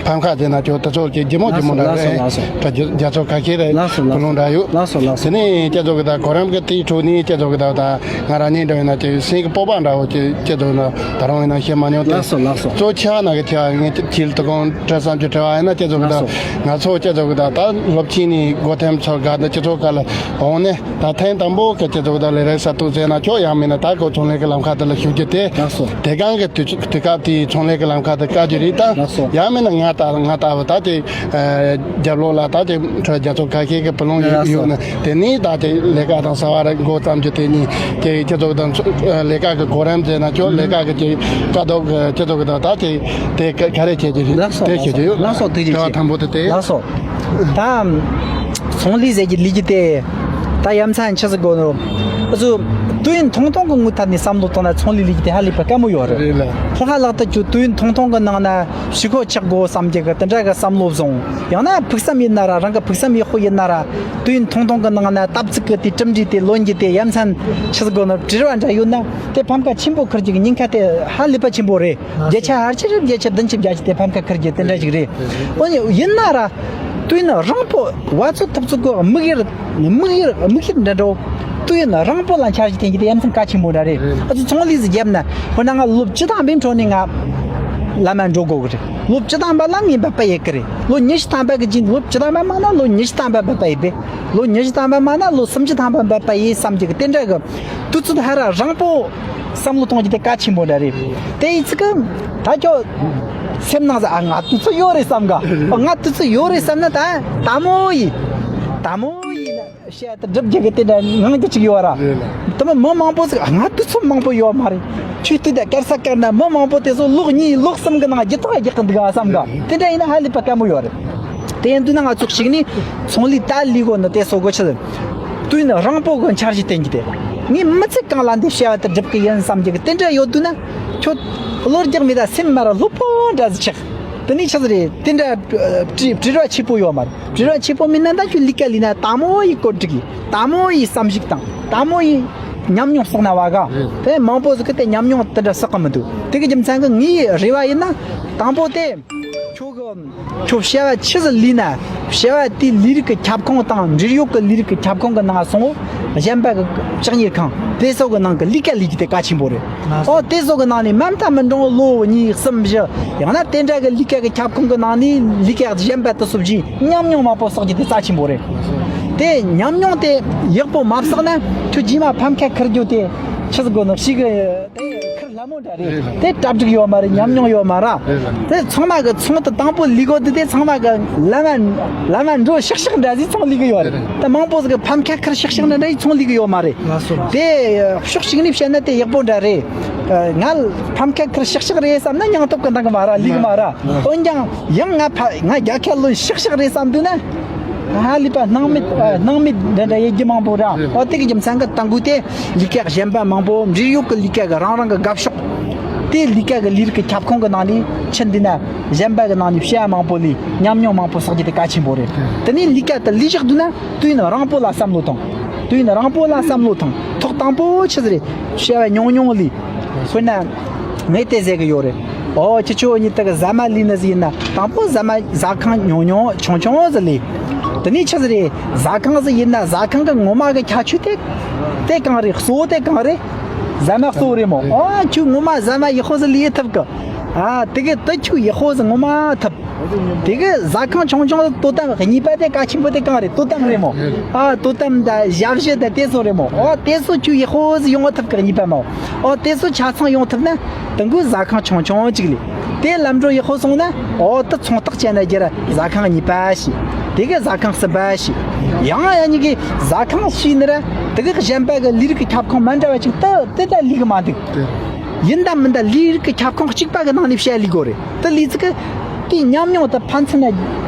ཕམ་ཁ་དེ་ན་ཅོ་ད་ཚོ་ཅིག་ལྗིད་མོ་ལྗིད་མོ་འདྲ་རེད། ལགས་སོ། ལགས་སོ། ད་རྒྱ་རྒྱ་ཚོ་ཁ་ཤས་རེད། ལགས་སོ། ལགས་སོ། བུ་ལོན་འདྲ་ཡོད། ལགས་སོ། ལགས་སོ། དེ་ནས་ཁྱེད་ཚོ་གི་ད་གོ་རིམ་གྱི་དེའི་ཁྲོད་ནས་ཁྱེད་ཚོ་གི་ད་ད། ང་རང་ཉིད་འདྲ་བས་ན་ཅིག་སེམས་ཀྱི་སྤོབས་པ་འདྲ་བོ་ཅིག་ཁྱེད་ཚོ་ན་ད་རུང་ཡིན་ན་བཤད་མ་མྱོང་སྟེ། ལགས་སོ། ལགས་སོ། གཙོ་ཆེ་བ་ན་གི་ཆེ་བ་ངས་ཁྱེད་ལ་དོ་དགོང་སྤྲད་བསམ་གྱི་དྲི་བ་ཡིན་ན། ཁྱེད་ཚོ་གི་ད་ལགས་སོ། ང་ཚོ་ཁྱེད་ཚོ་གི་ད་ད་སློབ་ཆེན་ནས་སྒོ་ཐེམ་ཚོ་ག་ད་ཁྱེད་ཚོ་ག་ལ་འོང་ནས་ད་ཐེངས་དང་པོ་གི་ཁྱེད་ཚོ་གི་ད་ལས་རིགས་ས་ཐུག་ཟེར་ན་ཆོག་ཡང་མིན་ན་ད་གོ་ཚོང་ལས་ཀྱི་ལམ་ཁ་དེ་ལ་ཞུགས་རྒྱུ་དེ། ལགས་སོ། དེ་གང་གི་དུས་དུས་སྐབས་དེའི་ཚོང་ལས་ཀྱི་ལམ་ཁ་དེ་བཀག་རྒྱུ་རེད་ད། ལགས་སོ། ཡང་མིན་ན་ང་ ད་ང་ལྟ་བུ་ད་དེ་རྒྱབ་ལོགས་ལ་ད་དེ་རྒྱ་ཚོགས་ཁ་ཤས་ཀྱི་བུ་ལོན་ཡོད་ན་དེ་ནས་ད་དེ་ལས་ཀ་དང་ས་བ་ར་འགོ་བརྩམས་རྒྱུ་དེ་ནས་དེ་སྤྱི་ཚོགས་དང་ལས་ཀ་གི་གོ་རིམ་བྱས་ན་ཁྱོད་ལས་ཀ་གི་དཀའ་སྡུག་གི་སྤྱི་ཚོགས་ཀྱི་དང་ད་དེ་དེ་ག་རེ་བྱེད་རྒྱུ་རེད། ལགས་སོ། དེ་བྱེད་རྒྱུ་ཡོད། ལགས་སོ། དེ་རྒྱུ་དྲི་བ་དང་པོ་དེ་དེ། ལགས་སོ། ད་ཚོང་ལས་ཟེར་གྱི་ལས་ཀྱི་དེ་ད་ཡ་མཚན་ཆི་ཟིག་དགོས་ནོ། ཨ་ཚོ་དུས་ཡུན་ཐུང་ཐུང་གི་དངུལ་ཐད་ནས་བསམ་བློ་བཏང་ན་ཚོང་ལས་ལས་ཀྱི་དེ་ཧ་ལས་པ་དཀའ་མོ་ཡོད་རེད། རེད་ལ། ལྷག་ལྷག་ཏུ་ཁྱོད་དུས་ཡུན་ཐུང་ཐུང་གི་ནང་ན་ཕྱི་ཁོ་ཆགས་དགོས་བསམ་གྱི་གི་དེ་འདྲ་གི་བསམ་བློ་བཟུང་། ཡང་ན་ཕུགས་བསམ་ཡིན་ན་ར་རང་གི་ཕུགས་བསམ་ཡག་པོ་ཡིན་ན་ར་དུས་ཡུན་ཐུང་ཐུང་གི་ནང་ན་སྟབས་ཚིག་གི་དེ་གྲུབ་འབྲས་དེ་ལོན་རྒྱུ་དེ་ཡ་མཚན་ཆི་ཟིག་དགོས་ནོ་དྲི་བ་འདྲ་ཡོད་ན་དེ་ཕམ་ཁ་ཆེན་པོ་ཁུར་རྒྱུ་གི་ཉེན་ཁ་དེ་ཧ་ལས་པ་ཆེན་པོ་རེད། བརྒྱ་ཆ་ཕལ་ཆེར་བརྒྱ་ཆ་བདུན་ཅུ་བརྒྱད་ཅུ་དེ་ཕམ་ཁ་ཁུར་རྒྱུ་དེ་འདྲ་ཞིག་རེད། འོ་ཡིན་ན་ར་དུས་ཡུན་རིང་པོ་བ་ཚོད་ཐུབ་ཚོད་གི་དམིགས་ཡུལ་དམིགས་ཡུལ་དམིགས་ཡུལ་འདྲ་འགྲོ། དུས་ཡུན་རིང་པོ་ལ་འཆར་གཞི་འཐེན་རྒྱུ་དེ་ཡ་མཚན་གལ་ཆེན་པོ་འདྲ་རེད། ཨ་ཚོ་ཚོང་ལས་ཟིག་བརྒྱབ་ན་དཔེར་ན་ང་ལོ་བཅུ་ཐམ་པའི་འཕྲོ་ནས་ང་ལམ་མ་འགྲོ་དགོས་གི་རེད། ལོ་བཅུ་ཐམ་པ་ལ་ངས་འབད་པ་ཡེད་གི་རེད། ལོ་ཉི་ཤུ་ཐམ་པ་གི་རྗེས་ལོ་བཅུ་ཐམ་པ་མ་ན་ལོ་ཉི་ཤུ་ཐམ་པ་འབད་པ་ཡེད་པས། ལོ་ཉི་ཤུ་ཐམ་པ་མ་ན་ལོ་སུམ་ཅུ་ཐམ་པ་འབད་པ་ཡེད་བསམ་གྱི་གི་དེ་འདྲ་གི་དུས་ཚོད་ཧ་ར་རིང་པོ་བསམ་བློ་གཏོང་རྒྱུ་དེ་གལ་ཆེན་པོ་འདྲ་རེད། དེ་ཡིན་ཙི་གི་ད་ཁྱོད་སེམས་ནང་ཟ་ཨ་ང་དུས་ཚོད་ཡོད་རེད་བསམ་ག་ང་དུས་ཚོད་ཡོད་རེད་བསམ་ན་ད་དལ་མོ་ཡིན། དལ་མོ་ཡིན་ན་བཤད་དེ་སྒྲུབ་རྒྱུ་གི་དེ་འདྲ་ངང་གི་ཅིག་ཡོད་ར། རེད་ལ། དེ་མོ་མི་མང་པོ་ཟིག་ང་དུས་ཚོད་མང་པོ་ཡོད་མ་རེད། ཁྱོད་དུས་ད་སྐར་ས་སྐར་ན་མི་མང་པོ་དེ་ཚོ་ལོག་གཉིས་ལོག་གསུམ་གི་ནང་རྒྱུ་ཐག་རྒྱག་གི་འདུག་ཨ་བསམ་ག་དེ་འདྲ་ཡིན་ན་ཧ་ལས་པ་དཀའ་མོ་ཡོད་རེད། དེ་ཡིན་དུས་ན་ང་ཚོ་གཅིག་ནས་ཚོང་ལས་ད་ལས་གོ་ནི་དེ་སོ་གོ་ཆི་ཟེར། དུས་ནི་རིང་པོ་གི་འཆར་གཞི་བསྟན་གྱི་དེ། ངས་མི་ཚེ་གང་ལ་འདི་བྱ་བ་དེ་སྒྲུབ་གི་ཡིན་བསམ་གྱི་གི་དེ་འདྲ་ཡོད་དུས་ན་ཁྱོད་བློ་རྒྱག་མེད་ད་སེམས་མ་ར་སློབ་དཔོན་འདྲ་ཟིག་ཆགས། དེ་ནས་ཆི་ཟིག་རེད་དེ་འདྲ་བྲི་བྲི་བ་ཆེ་པོ་ཡོད་མ་རེད། བྲི་བ་ཆེ་པོ་མིན་ན་ད་ཁྱོད་ལས་ཀ་ལས་ན་དལ་མོ་ཡི་བཀོད་སྒྲིག་ཡིན། དལ་མོ་ཡི་བསམ་གཞིག་དང་དལ་མོ་ཡི་ཉམས་མྱོང་བསགས་ན་བ་ག་དེ་མང་པོ་ཟིག་གི་དེ་ཉམས་མྱོང་དེ་འདྲ་བསགས་གི་མི་འདུག་དེ་གི་རྒྱུ་མཚན་གི་ངའི་རེ་བ་ཡིན་ན་དང་པོ་དེ་ཁྱོད་གི་ཁྱོད་བྱ་བ་ཆི་ཟིག་ལས་ན་བྱ་བ་དེའི་ལས་རིགས་ཀྱི་ཁྱབ་ཁོངས་དང་འབྲེལ་ཡོད་ཀྱི་ལས་རིགས་ཀྱི་ཁྱབ་ཁོངས་གི་ནང་སོང་གཞན་པ་གི་ལྕགས་གཉེར་ཁང་དེ་སོགས་གི་ནང་གི་ལས་ཀ་ལས་རྒྱུ་དེ་གལ་ཆེན་པོ་རེད། ཨོ་དེ་ཚོ་གི་ནང་ནས་མ་མཐའ་མི་འགྲོ་ལོ་གཉིས་གསུམ་བཞི་ཡང་ན་དེ་འདྲ་གི་ལས་ཀ་གི་ཁྱབ་ཁོངས་གི་ནང་ནས་ལས་ཀ་གཞན་པ་དེ་ཚོ་བཞིན་ཉམས་མྱོང་མང་པོ་བསགས་རྒྱུ་དེ་རྩ་ཆེན་པོ་རེད། དེ་ཉམས་མྱོང་དེ་ཡག་པོ་མ་བསགས་ན་ཁྱོད་རྗེས་མ་ཕམ་ཁ་ཁུར་རྒྱུ་དེ་ཆི་ཟིག་དགོས་ནོ་ཞིག་གི་དེ་ཁུར་སླ་མོ་འདྲ་རེད། དེ་གྲ་སྒྲིག་ཡོད་མ་རེད། ཉམས་མྱོང་ཡོད་མ་ར། དེ་ཚང་མ་གི་ཚོང་དེ་དང་པོ་ལས་གོ་དེ་དེ་ཚང་མ་གི་ལམ་མ་ལམ་མ་འགྲོ་ཤག་ཤག་འདྲ་ཟིག་ཚོང་ལས་གི་ཡོད་རེད། དེ་མང་པོ་ཟིག་གི་ཕམ་ཁ་ཁུར་ཤག་ཤག་འདྲ་འདྲ་ཡི་ཚོང་ལས་གི་ཡོད་མ་རེད། དེ་ཕྱོགས་གཅིག་ནས་བཤད་ན་དེ་ཡག་པོ་འདྲ་རེད། ང་ཕམ་ཁ་ཁུར་ཤག་ཤག་རེད་བསམ་ན་སྙིང་སྟོབས་ཀྱི་འདང་གི་མ་ར་ལས་གི་མ་ར། འོན་ཀྱང་ཡང་ང་ཕ་ང་རྒྱལ་ཁ་ལོན་ཤག་ཤག་རེད་བསམ་དུས་ན་ཧ་ལས་པ་སྣང་མེད་སྣང་མེད་འདྲ་འདྲ་ཡེ་རྒྱུ་མང་པོ་ར། ཨོ་དེ་གི་རྒྱུ་མཚན་གི་དང་པོ་དེ་ལས་ཀ་གཞན་པ་མང་པོ་འབྲེལ་ཡོད་གི་ལས་ཀ་གི་རང་རང་གི་དགའ་ཕྱོགས་དེ་ལས་ཀ་གི་ལས་རིགས་གི་ཁྱབ་ཁོངས་གི་ནང་ནས་ཕྱིན་དུས་ན་གཞན་པ་གི་ནང་ནས་བྱ་བ་མང་པོ་ལས་ཉམས་མྱོང་མང་པོ་བསགས་རྒྱུ་དེ་གལ་ཆེན་པོ་རེད། དེ་ནས་ལས་ཀ་དེ་ལས་བཞག་དུས་ན་དུས་ཡུན་རིང་པོ་ལ་བསམ་བློ་ཐོངས། དུས་ཡུན་རིང་པོ་ལ་བསམ་བློ་ཐོངས། ཐོག་དང་པོ་ཆི་ཟིག་རེད། བྱ་བ་ཉུང་ཉུང་ལས། དཔེར་ན། ངས་དེ་ཟེར་གི་ཡོད་རེད། ཨོ་ཁྱེད་ཆོ་གཉིས་དེ་གི་ཟ་མ་ལས་ནི་ཟིག་ཡིན་ན་དང་པོ་ཟ་མ་ཟ་ཁང་ཉུང་ཉུང་ཆུང་ཆུང་ཟིག་ལས། དེ་ནས་ཆི་ཟིག་རེད། ཟ་ཁང་ཟིག་ཡིན་ན་ཟ་ཁང་གི་ངོ་མ་གི་ཁྱད་ཆོས་དེ། དེ་གང་རེད། གཙོ་བོ་དེ་གང་རེད། ཟ་མ་གཙོ་བོ་རེད་མོ། ཨོ་ཁྱོད་ངོ་མ་ཟ་མ་ཡག་པོ་ཟིག་ལས་ཐུབ་གི། ཨ་དེ་གི་དེ་ཁྱོད་ཡག་པོ་ཟིག་ངོ་མ་ཐུབ། དེ་གི་ཟ་ཁང་ཆུང་ཆུང་དོ་དམ་གཉིས་པ་དེ་གལ་ཆེན་པོ་དེ་གང་རེད། དོ་དམ་རེད་མོ། ཨ་དོ་དམ་ད་ཞབས་ཞུ་ད་དེ་ཚོ་རེད་མོ། ཨོ་དེ་ཚོ་ཁྱོད་ཡག་པོ་ཟིག་ཡོང་བ་ཐུབ་གི་གཉིས་པ་མོ། ཨོ་དེ་ཚོ་ཆ་ཚང་ཡོང་ཐུབ་ན་དང་པོ་ཟ་ཁང་ཆུང་ཆུང་གཅིག་ལས། དེ་ལམ་འགྲོ་ཡག་པོ་སོང་ན་ཨོ་ད་ཚོང་རྟགས་བཅད་ན་རྒྱུ་ར་ཟ་ཁང་གཉིས་པ་ཞིག་དེ་གི་ཟ་ཁང་གསུམ་པ་ཞིག་ཡང་ཡ་གཉིས་གི་ཟ་ཁང་ཞིག་ནི་ར་དེ་གི་གཞན་པ་གི་ལས་རིགས་ཀྱི་ཁྱབ་ཁོངས་མ་འདྲ་བ་ཅིག་ད་དེ་ད་ལས་གི་མ་འདུག་ཡིན་ད་མིན་ད་ལས་རིགས་ཀྱི་ཁྱབ་ཁོངས་གཅིག་པ་གི་ནང་ནས་བཤད་ལས་དགོས་རེད། དེ་ལས་ཚིག་གི་དེའི་ཉམས་མྱོང་དེ་ཕན་ཚུན་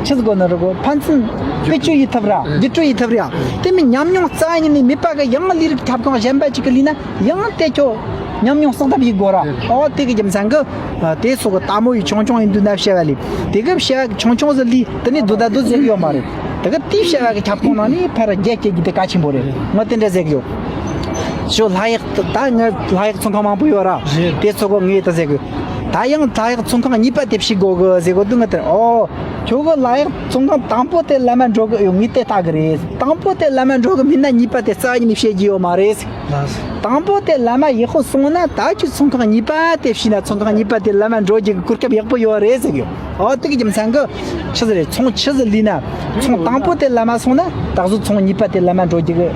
ཆི་ཟིག་དགོས་ནི་རེད་གོ། ཕན་ཚུན་བེད་སྤྱོད་ཡེད་ཐུབ་ར་བརྒྱུད་སྤྲོད་ཡེད་ཐུབ་ར། དེ་མིན་ཉམས་མྱོང་རྩ་ཉིད་ནས་མེད་པ་གི་ཡང་ལས་རིགས་ཁྱབ་ཁོངས་གཞན་པ་ཅིག་གི་ལས་ན་ཡང་དེ་ཁྱོད་ཉམས་མྱོང་གསོག་ཐབས་ཡེད་དགོས་ར། ཨོ་དེ་གི་རྒྱུ་མཚན་གི་དེ་སོགས་གི་ལྟད་མོ་ཡི་ཆུང་ཆུང་ཡིན་དུས་ན་བྱ་བ་ལས་དེ་གི་བྱ་བ་གི་ཆུང་ཆུང་ཟིག་ལས་དེ་ནས་སྡུག་ད་སྡུག་ཟེར་གི་ཡོད་མ་རེད། དེ་གི་དེའི་བྱ་བ་གི་ཁྱབ་ཁོངས་ནང་ནས་ཕར་རྒྱལ་སྐྱེད་རྒྱུ་དེ་གལ་ཆེན་པོ་རེད། ང་དེ་འདྲ་ཟེར་གི་ཡོད། ཞོ་ལྷ་ཡག་ད་ངས་ལྷ་ཡག་ཚོང་ཁང་མང་པོ་ཡོད་ར། རེད། དེ་ཚོ་གོ་ངས་ད་ཟེར་གི། ད་ཡང་ལྷ་ཡག་ཚོང་ཁང་གཉིས་པ་དེ་ཕྱེ་དགོས་གི་ཟེར་གོ་དུས་ང་དེར་ཨོ། ཁྱོད་གི་ལྷ་ཡག་ཚོང་ཁང་དང་པོ་དེ་ལམ་མ་འགྲོ་གི་ཡོད་ངས་དེ་ལྟ་གི་རེད། དང་པོ་དེ་ལམ་མ་འགྲོ་གི་མིན་ན་གཉིས་པ་དེ་རྩ་བ་ཉིད་ནས་བཤད་རྒྱུ་ཡོད་མ་རེད། དང་པོ་དེ་ལམ་མ་ཡག་པོ་སོང་ན་ད་ཁྱོད་ཚོང་ཁང་གཉིས་པ་དེ་ཕྱིན་ན་ཚོང་ཁང་གཉིས་པ་དེ་ལམ་མ་འགྲོ་རྒྱུ་གི་གོ་སྐབས་ཡག་པོ་ཡོད་རེད་ཟེར་གི་ཡོད། ཨོ་དེ་གི་རྒྱུ་མཚན་གི་ཆི་ཟིག་རེད། ཚོང་ཆི་ཟིག་ལས་ན་ཚོང་དང་པོ་དེ་ལམ་མ་སོང་ན་ད་གཟོད་ཚོང་གཉིས་པ་དེ་ལམ་མ་འགྲོ་རྒྱུ་གི་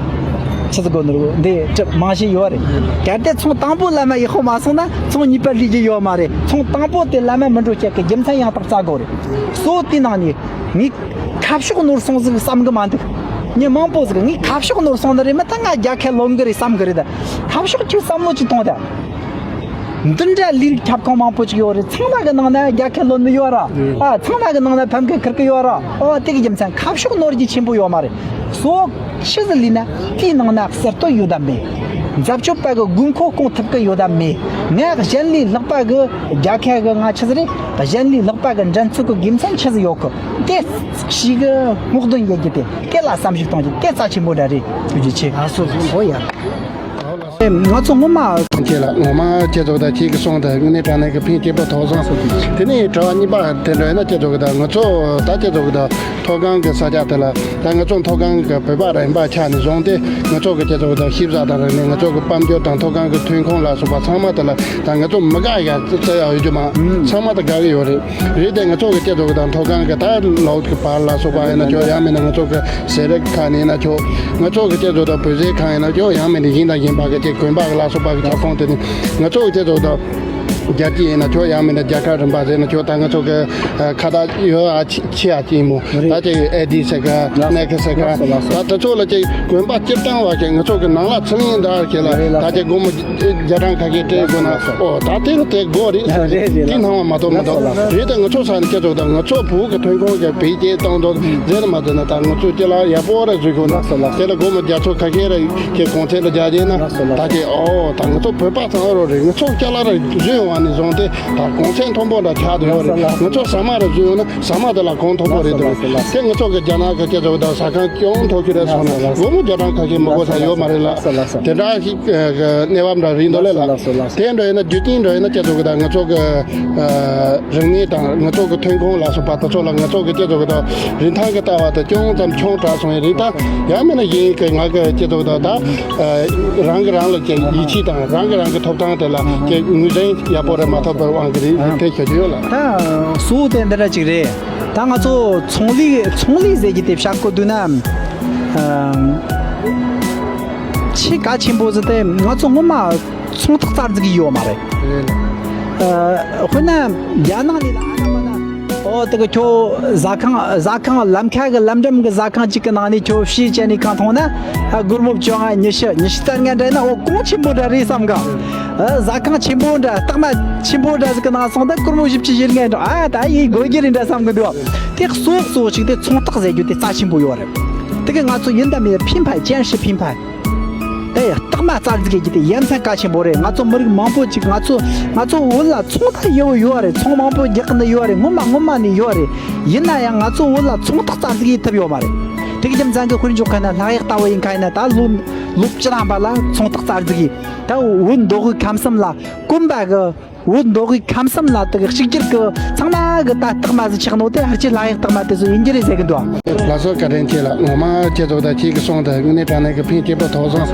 ཆི་ཟིག་གོ་ནོར་འདི་གྲུབ་མང་ཤེས་ཡོད་རེད། གལ་ཏེ་ཚོང་དང་པོ་ལམ་མ་ཡག་པོ་མ་སོང་ན་ཚོང་གཉིས་པ་ལུས་རྒྱུ་ཡོད་མ་རེད། ཚོང་དང་པོ་དེ་ལམ་མ་མི་འགྲོ་ཆེད་ཀྱི་རྒྱུ་མཚན་ཡང་དག་བཙལ་དགོས་རེད། གཙོ་བོ་དེའི་ནང་ནས་ངས་ཁ་ཕྱོགས་ནོར་སོང་ཟིག་བསམ་གི་མ་འདུག་མི་མང་པོ་ཟིག་ངས་ཁ་ཕྱོགས་ནོར་སོང་ནི་རེད། མི་ད་ང་རྒྱལ་ཁ་ལོན་གི་རེད་བསམ་གི་རེད། ད་ཁ་ཕྱོགས་ཅིག་བསམ་བློ་ཅིག་གཏོང་ད། འདི་འདྲ་ལས་རིགས་ཁྱབ་ཁོངས་མང་པོ་ཅིག་ཡོད་རེད། ཚང་མ་གི་ནང་ན་རྒྱལ་ཁ་ལོན་ནི་ཡོད་ར། ཨ་ཚང་མ་གི་ནང་ན་ཕམ་ཁ་ཁུར་གི་ཡོད་ར། ཨོ་དེ་གི་རྒྱུ་མཚན་ཁ་ཕྱོགས་ནོར་རྒྱུ་ཆེན་པོ་ཡོད་མ་རེད། གཙོ་བོ་ཆི་ཟིག་ལས་ན་དེའི་ནང་ན་གསར་གཏོད་ཡོད་དམ་མེད། འཛད་སྤྱོད་པ་གི་དགོས་མཁོ་སྐོང་ཐུབ་གི་ཡོད་དམ་མེད། ང་གཞན་ལས་ལྷག་པ་གི་རྒྱལ་ཁ་གི་ང་ཆི་ཟིག་རེད། གཞན་ལས་ལྷག་པ་གི་འགྲན་རྩོད་གི་དགེ་མཚན་ཆི་ཟིག་ཡོད་གི། དེ་ཞིག་གི་སྔོག་འདོན་ཡེད་རྒྱུ་དེ་དེ་ལ་བསམ་གཞིག་གཏོང་རྒྱུ་དེ་རྩ་ཆེན་པོ་འདྲ་རེད། ཐུགས་རྗེ་ཆེ། ཨ་སོ་སོ་འགོ་ཡ། ང་ཚོ་སྔོན་མ། ཁྱེད་ལ་ངོ་མ་ཁྱེད་ཚོ་ད་ཁྱེད་ཀྱི་གསུང་དེ་དངོས་གནས་དྲང་གནས་ཀྱི་ཕན་སྐྱེད་པོ་ཐོགས་སོང་། དེ་ནས་དྲི་བ་གཉིས་པ་དེ་འདྲ་ཡིན་ན་ཁྱེད་ཚོ་གི་ད་ང་ཚོ་ད་ཁྱེད་ཚོ་གི་ད་མཐོ་སྒང་གི་ས་ཆ་དེ་ལ་ད་ང་ཚོ་མཐོ་སྒང་གི་བོད་པ་རིམ་པ་ཆགས་ནས་བཟུང་སྟེ་ང་ཚོ་གི་ཁྱེད་ཚོ་གི་ད་ཤེས་བྱ་དང་རིག་གནས། ང་ཚོ་གི་དཔལ་འབྱོར་དང་མཐོ་སྒང་གི་ཐོན་ཁུངས་ལ་སོགས་པ་ཚང་མ་དེ་ལ་ད་ང་ཚོ་མི་དགའ་ཡ་བཙལ་ཡ་ཡོད་རྒྱུ་མ་ཚང་མ་ད་དགའ་གི་ཡོད་རེད། རེད་དེ་ང་ཚོ་གི་ཁྱེད་ཚོ་གི་ད་མཐོ་སྒང་གི་ད་ལོག་གི་བར་ལ་སོགས་པ་ཡིན་ན་ཆོག་ཡང་མིན་ན་ང་ཚོ་གི་ཟས་རིགས་ཁག་ནས་ཡིན་ན་ཆོག་ང་ཚོ་གི་ཁྱེད་ཚོ་ད་བོད་ཟས་ཁག་ཡིན་ན་ཆོག་ཡང་མིན་ན་གཞན་དང་གཞན་པ་གི་ཁྱེད་གོན་པ་གི་ལ་སོགས་པ་གི་ཁྱབ་ཁོངས་དེ་ནི་ང་ཚོ་གི་ཁྱེད་ཚོ་ད་རྒྱལ་སྤྱི་ཡིན་ན་ཆོག་ཡང་མིན་ན་རྒྱལ་ཁབ་རིམ་པ་ཟེར་ན་ཆོག་ད་ང་ཚོ་གི་ཁ་བཏགས་ཡོད་ཨ་ཆི་ཆི་ཨ་ཅི་ཡིན་མོ། རེད། ད་ཅིག་ཨེ་ཌི་ཟེར་ག་ནེ་ཁི་ཟེར་ག་ལགས་སོ་ལགས་སོ། ད་དེ་ཚོ་ལ་ཅིག་གོན་པ་སྤྱིར་བཏང་བ་ཅིག་ང་ཚོ་གི་ནང་ལ་ཚུལ་ཡིན་འདྲ་ཁྱེད་ལ་རེད་ལགས་ད་ཅིག་སྒོར་མོ་བརྒྱ་གྲངས་ཁ་ཤས་སྤྲད་དགོས་ན། ཨོ་ད་དེ་ལ་དེ་དགོས་རེད། རེད་རེད་དེ་ལགས། སྣང་བ་མ་གཏོགས་མི་འདུག་ལགས་སོ་ལགས་སོ། རེད་དེ་ང་ཚོ་ས་ནས་སྐྱེ་ཚོགས་དང་ང་ཚོ་བུ་གི་ཐོན་ཁུངས་ཀྱི་འཕེལ་རྒྱས་གཏོང་དོན་ཟེར་མ་ཟེར་ན་ད་ང་ཚོ་སྐྱེ་ལ་ཡག་པོ་ར་བཟོས་དགོས་ན། ལགས་སོ་ལགས་སོ། དེ་ལ་སྒོར་མོ་བརྒྱ་ཚོ་ཁ་ཤས་ར་ཁྱེད་གོང་ཚད་ལ་རྒྱག་རྗེས་ན། ལགས་སོ་ལགས་སོ། ད་ཁྱེད་ཨོ་ད་ང་ཚོ་བོད་པ་ཚང་རོ་རེད། ང་ཚོ་སྐྱེ་ལ་ར་བཟོས་ཡོང་བ་ནས་བཟུང་སྟེ་ད་གོང་ཚད་མཐོན་པོ་འདྲ་ཆགས་འདུག་ཡོད་རེད། ལགས་སོ་ལགས་སོ། ང་ཚོ་ཟ་མ་ར་བཟོས་ཡོང་ན། ཟ་མ་དེ་ལ་གོང་མཐོ་པོ་རེད་འདུག་ལགས་སོ་ལགས་སོ། དེ་ང་ཚོ་གི་རྒྱ་ནག་གི་སྐྱེ་ཚོགས་དང་ཟ་ཁང་ཅུང་མཐོ་ཤོས་རེད་སོང་ན། ལགས་སོ་ལགས་སོ། སྒོར་མོ་བརྒྱ་གྲངས་ཁ་ཤས་མི་དགོས་ས་ཡོད་མ་རེད་ལ། ལགས་སོ་ལགས་སོ། དེ་འདྲ་ཞིག་གི་གནས་བབ་འདྲ་རེད་འདུག་ལས་ལ། ལགས་སོ་ལགས་སོ། དེ་འདྲ་ཡིན་ན་རྒྱུ་རྐྱེན་འདྲ་ཡིན་ན་སྐྱེ་ཚོགས་གི་དང་ང་ཚོ་གི་རིག་གནས་དང་ང་ཚོ་གི་ཐོན་ཁུངས་ལ་སོགས་པ་དེ་ཚོ་ལ་ང་ཚོ་གི་སྐྱེ་ཚོགས་གི་དང་རིན་ཐང་གི་ལྟ་བ་དེ་ཅུང་ཙམ་ཆུང་དྲགས་སོང་ཡིན་རེད། ད་ཡང་མིན་ན་གཞན་གི་ང་གི་སྐྱེ་ཚོགས་གི་དང་ད་རང་གི་རང་ལ་ཀྱི་ཡིད་ཆེས་དང་རང་གི་རང་གི་ཐོབ་ཐང་དེ་ལ་ཀྱི་ངོས་འཛིན་ཡག་པོ་རེད་མ་ཐོབ་པའི་དབང་གིས་རེད་དེ་ཞུ་རྒྱུ་ཡོད་ལ། ད་གཙོ་བོ་དེ་འདི་འདྲ་ཅིག་རེད། ད་ང་ཚོ་ཚོང་ལས་ཚོང་ལས་ཟེར་གྱི་དེ་བཤད་དགོས་འདུག་ན། ཨམ། ཆེས་གལ་ཆེན་པོ་ཟེར་དེ་ང་ཚོ་སྔོན་མ་ཚོང་རྟགས་རྩ་འཛུགས་ཀྱི་ཡོད་མ་རེད། རེད། ཨ། དཔེར་ན་རྒྱ་ནག་ནས་ལ་ཨ་ན་མ་ན། ཨོ་དེ་གི་ཁྱོད་ཟ་ཁང་ཟ་ཁང་ལམ་ཁ་གི་ལམ་འགྲམ་གི་ཟ་ཁང་གཅིག་གི་ནང་ནས་ཁྱོད་ཕྱེ་བྱས་ནས་ཁང་མཐོང་ན། ཨ། སྒོར་མོ་བཅོ་ལྔ་ཉི་ཤུ་ཉི་ཤུ་རྩ་ལྔ་འདྲ་ཡིན་ན་ཨོ་གོང་ཆེན་པོ་འདྲ་རེད་བསམ་གི། ཨ། ཟ་ཁང་ཆེན་པོ་འདྲ་རྟགས་མ་ཆེན་པོ་འདྲ་ཟིག་གི་ནང་སོང་ད་སྒོར་མོ་བཞི་བཅུ་ཞེ་ལྔ་འདྲ། ཨ་ད་ཡིན་དགོས་རྒྱུ་རེད་འདྲ་བསམ་གི་འདུག་དེ་གཙོ་གཙོ་ཞིག་དེ་ཚོང་རྟགས་ཟེར་རྒྱུ་དེ་རྩ་ཆེན་པོ་ཡོད་རེད། དེ་གི་ང་ཚོ་ཡིན་དང་མིན་ཕིན་ཕ་ཅན་ཧྲི་ཕིན་ཕ། དེ་རྟགས་མ་རྩ་འཛུགས་ཀྱི་དེ་ཡ་མཚན་གལ་ཆེན་པོ་རེད། ང་ཚོ་མི་རིགས་མང་པོ་ཅིག་ང་ཚོ་ང་ཚོ་བོད་ལ་ཚོང་ད་ཡག་པོ་ཡོད་རེད། ཚོང་མང་པོ་རྒྱག་གི་ནི་ཡོད་རེད། སྔོན་མ་སྔོན་མ་ནས་ཡོད་རེད། ཡིན་ན་ཡང་ང་ཚོ་བོད་ལ་ཚོང་རྟགས་རྩ་འཛུགས་ཡེད་ཐུབ་ཡོད་མ་རེད། དེ་གི་རྒྱུ་མཚན་གི་དཔེར་འཇོག་མཁན་ན་ལྷ་གཡག་ལྟ་བུ་ཡིན་མཁན་ཡིན་ན་ད་ལོ་ལོ་བཅུ་ཐམ་པ་ལ་ཚོང་རྟགས་རྩ་འཛུགས་ཡེད། ད་བོད་མདོ་དབུས་ཁམས་གསུམ་ལ་དཀོན་པ་གི་བོད་མདོ་དབུས་ཁམས་གསུམ་ལ་དག་གཅིག་གྱུར་གྱི་ཚང་མ་གི་ད་རྟགས་མ་ཟིག་ཆགས་ནོ་དེ་ཧར་ཆེ་ལྷ་ཡག་རྟགས་མ་དེ་ཚོ་ཡིན་གྱི་རེད་ཟེར་གི་འདུག་ལགས་སོ། བཀའ་དྲིན་ཆེ་ལ་ངོ་མ་ཁྱེད་ཚོ་དང་ཁྱེད་ཀྱི་གསུང་དེ་དངོས་གནས་དྲང་གནས་ཀྱི་ཕན་སྐྱེད་པོ་ཐོགས་སོང་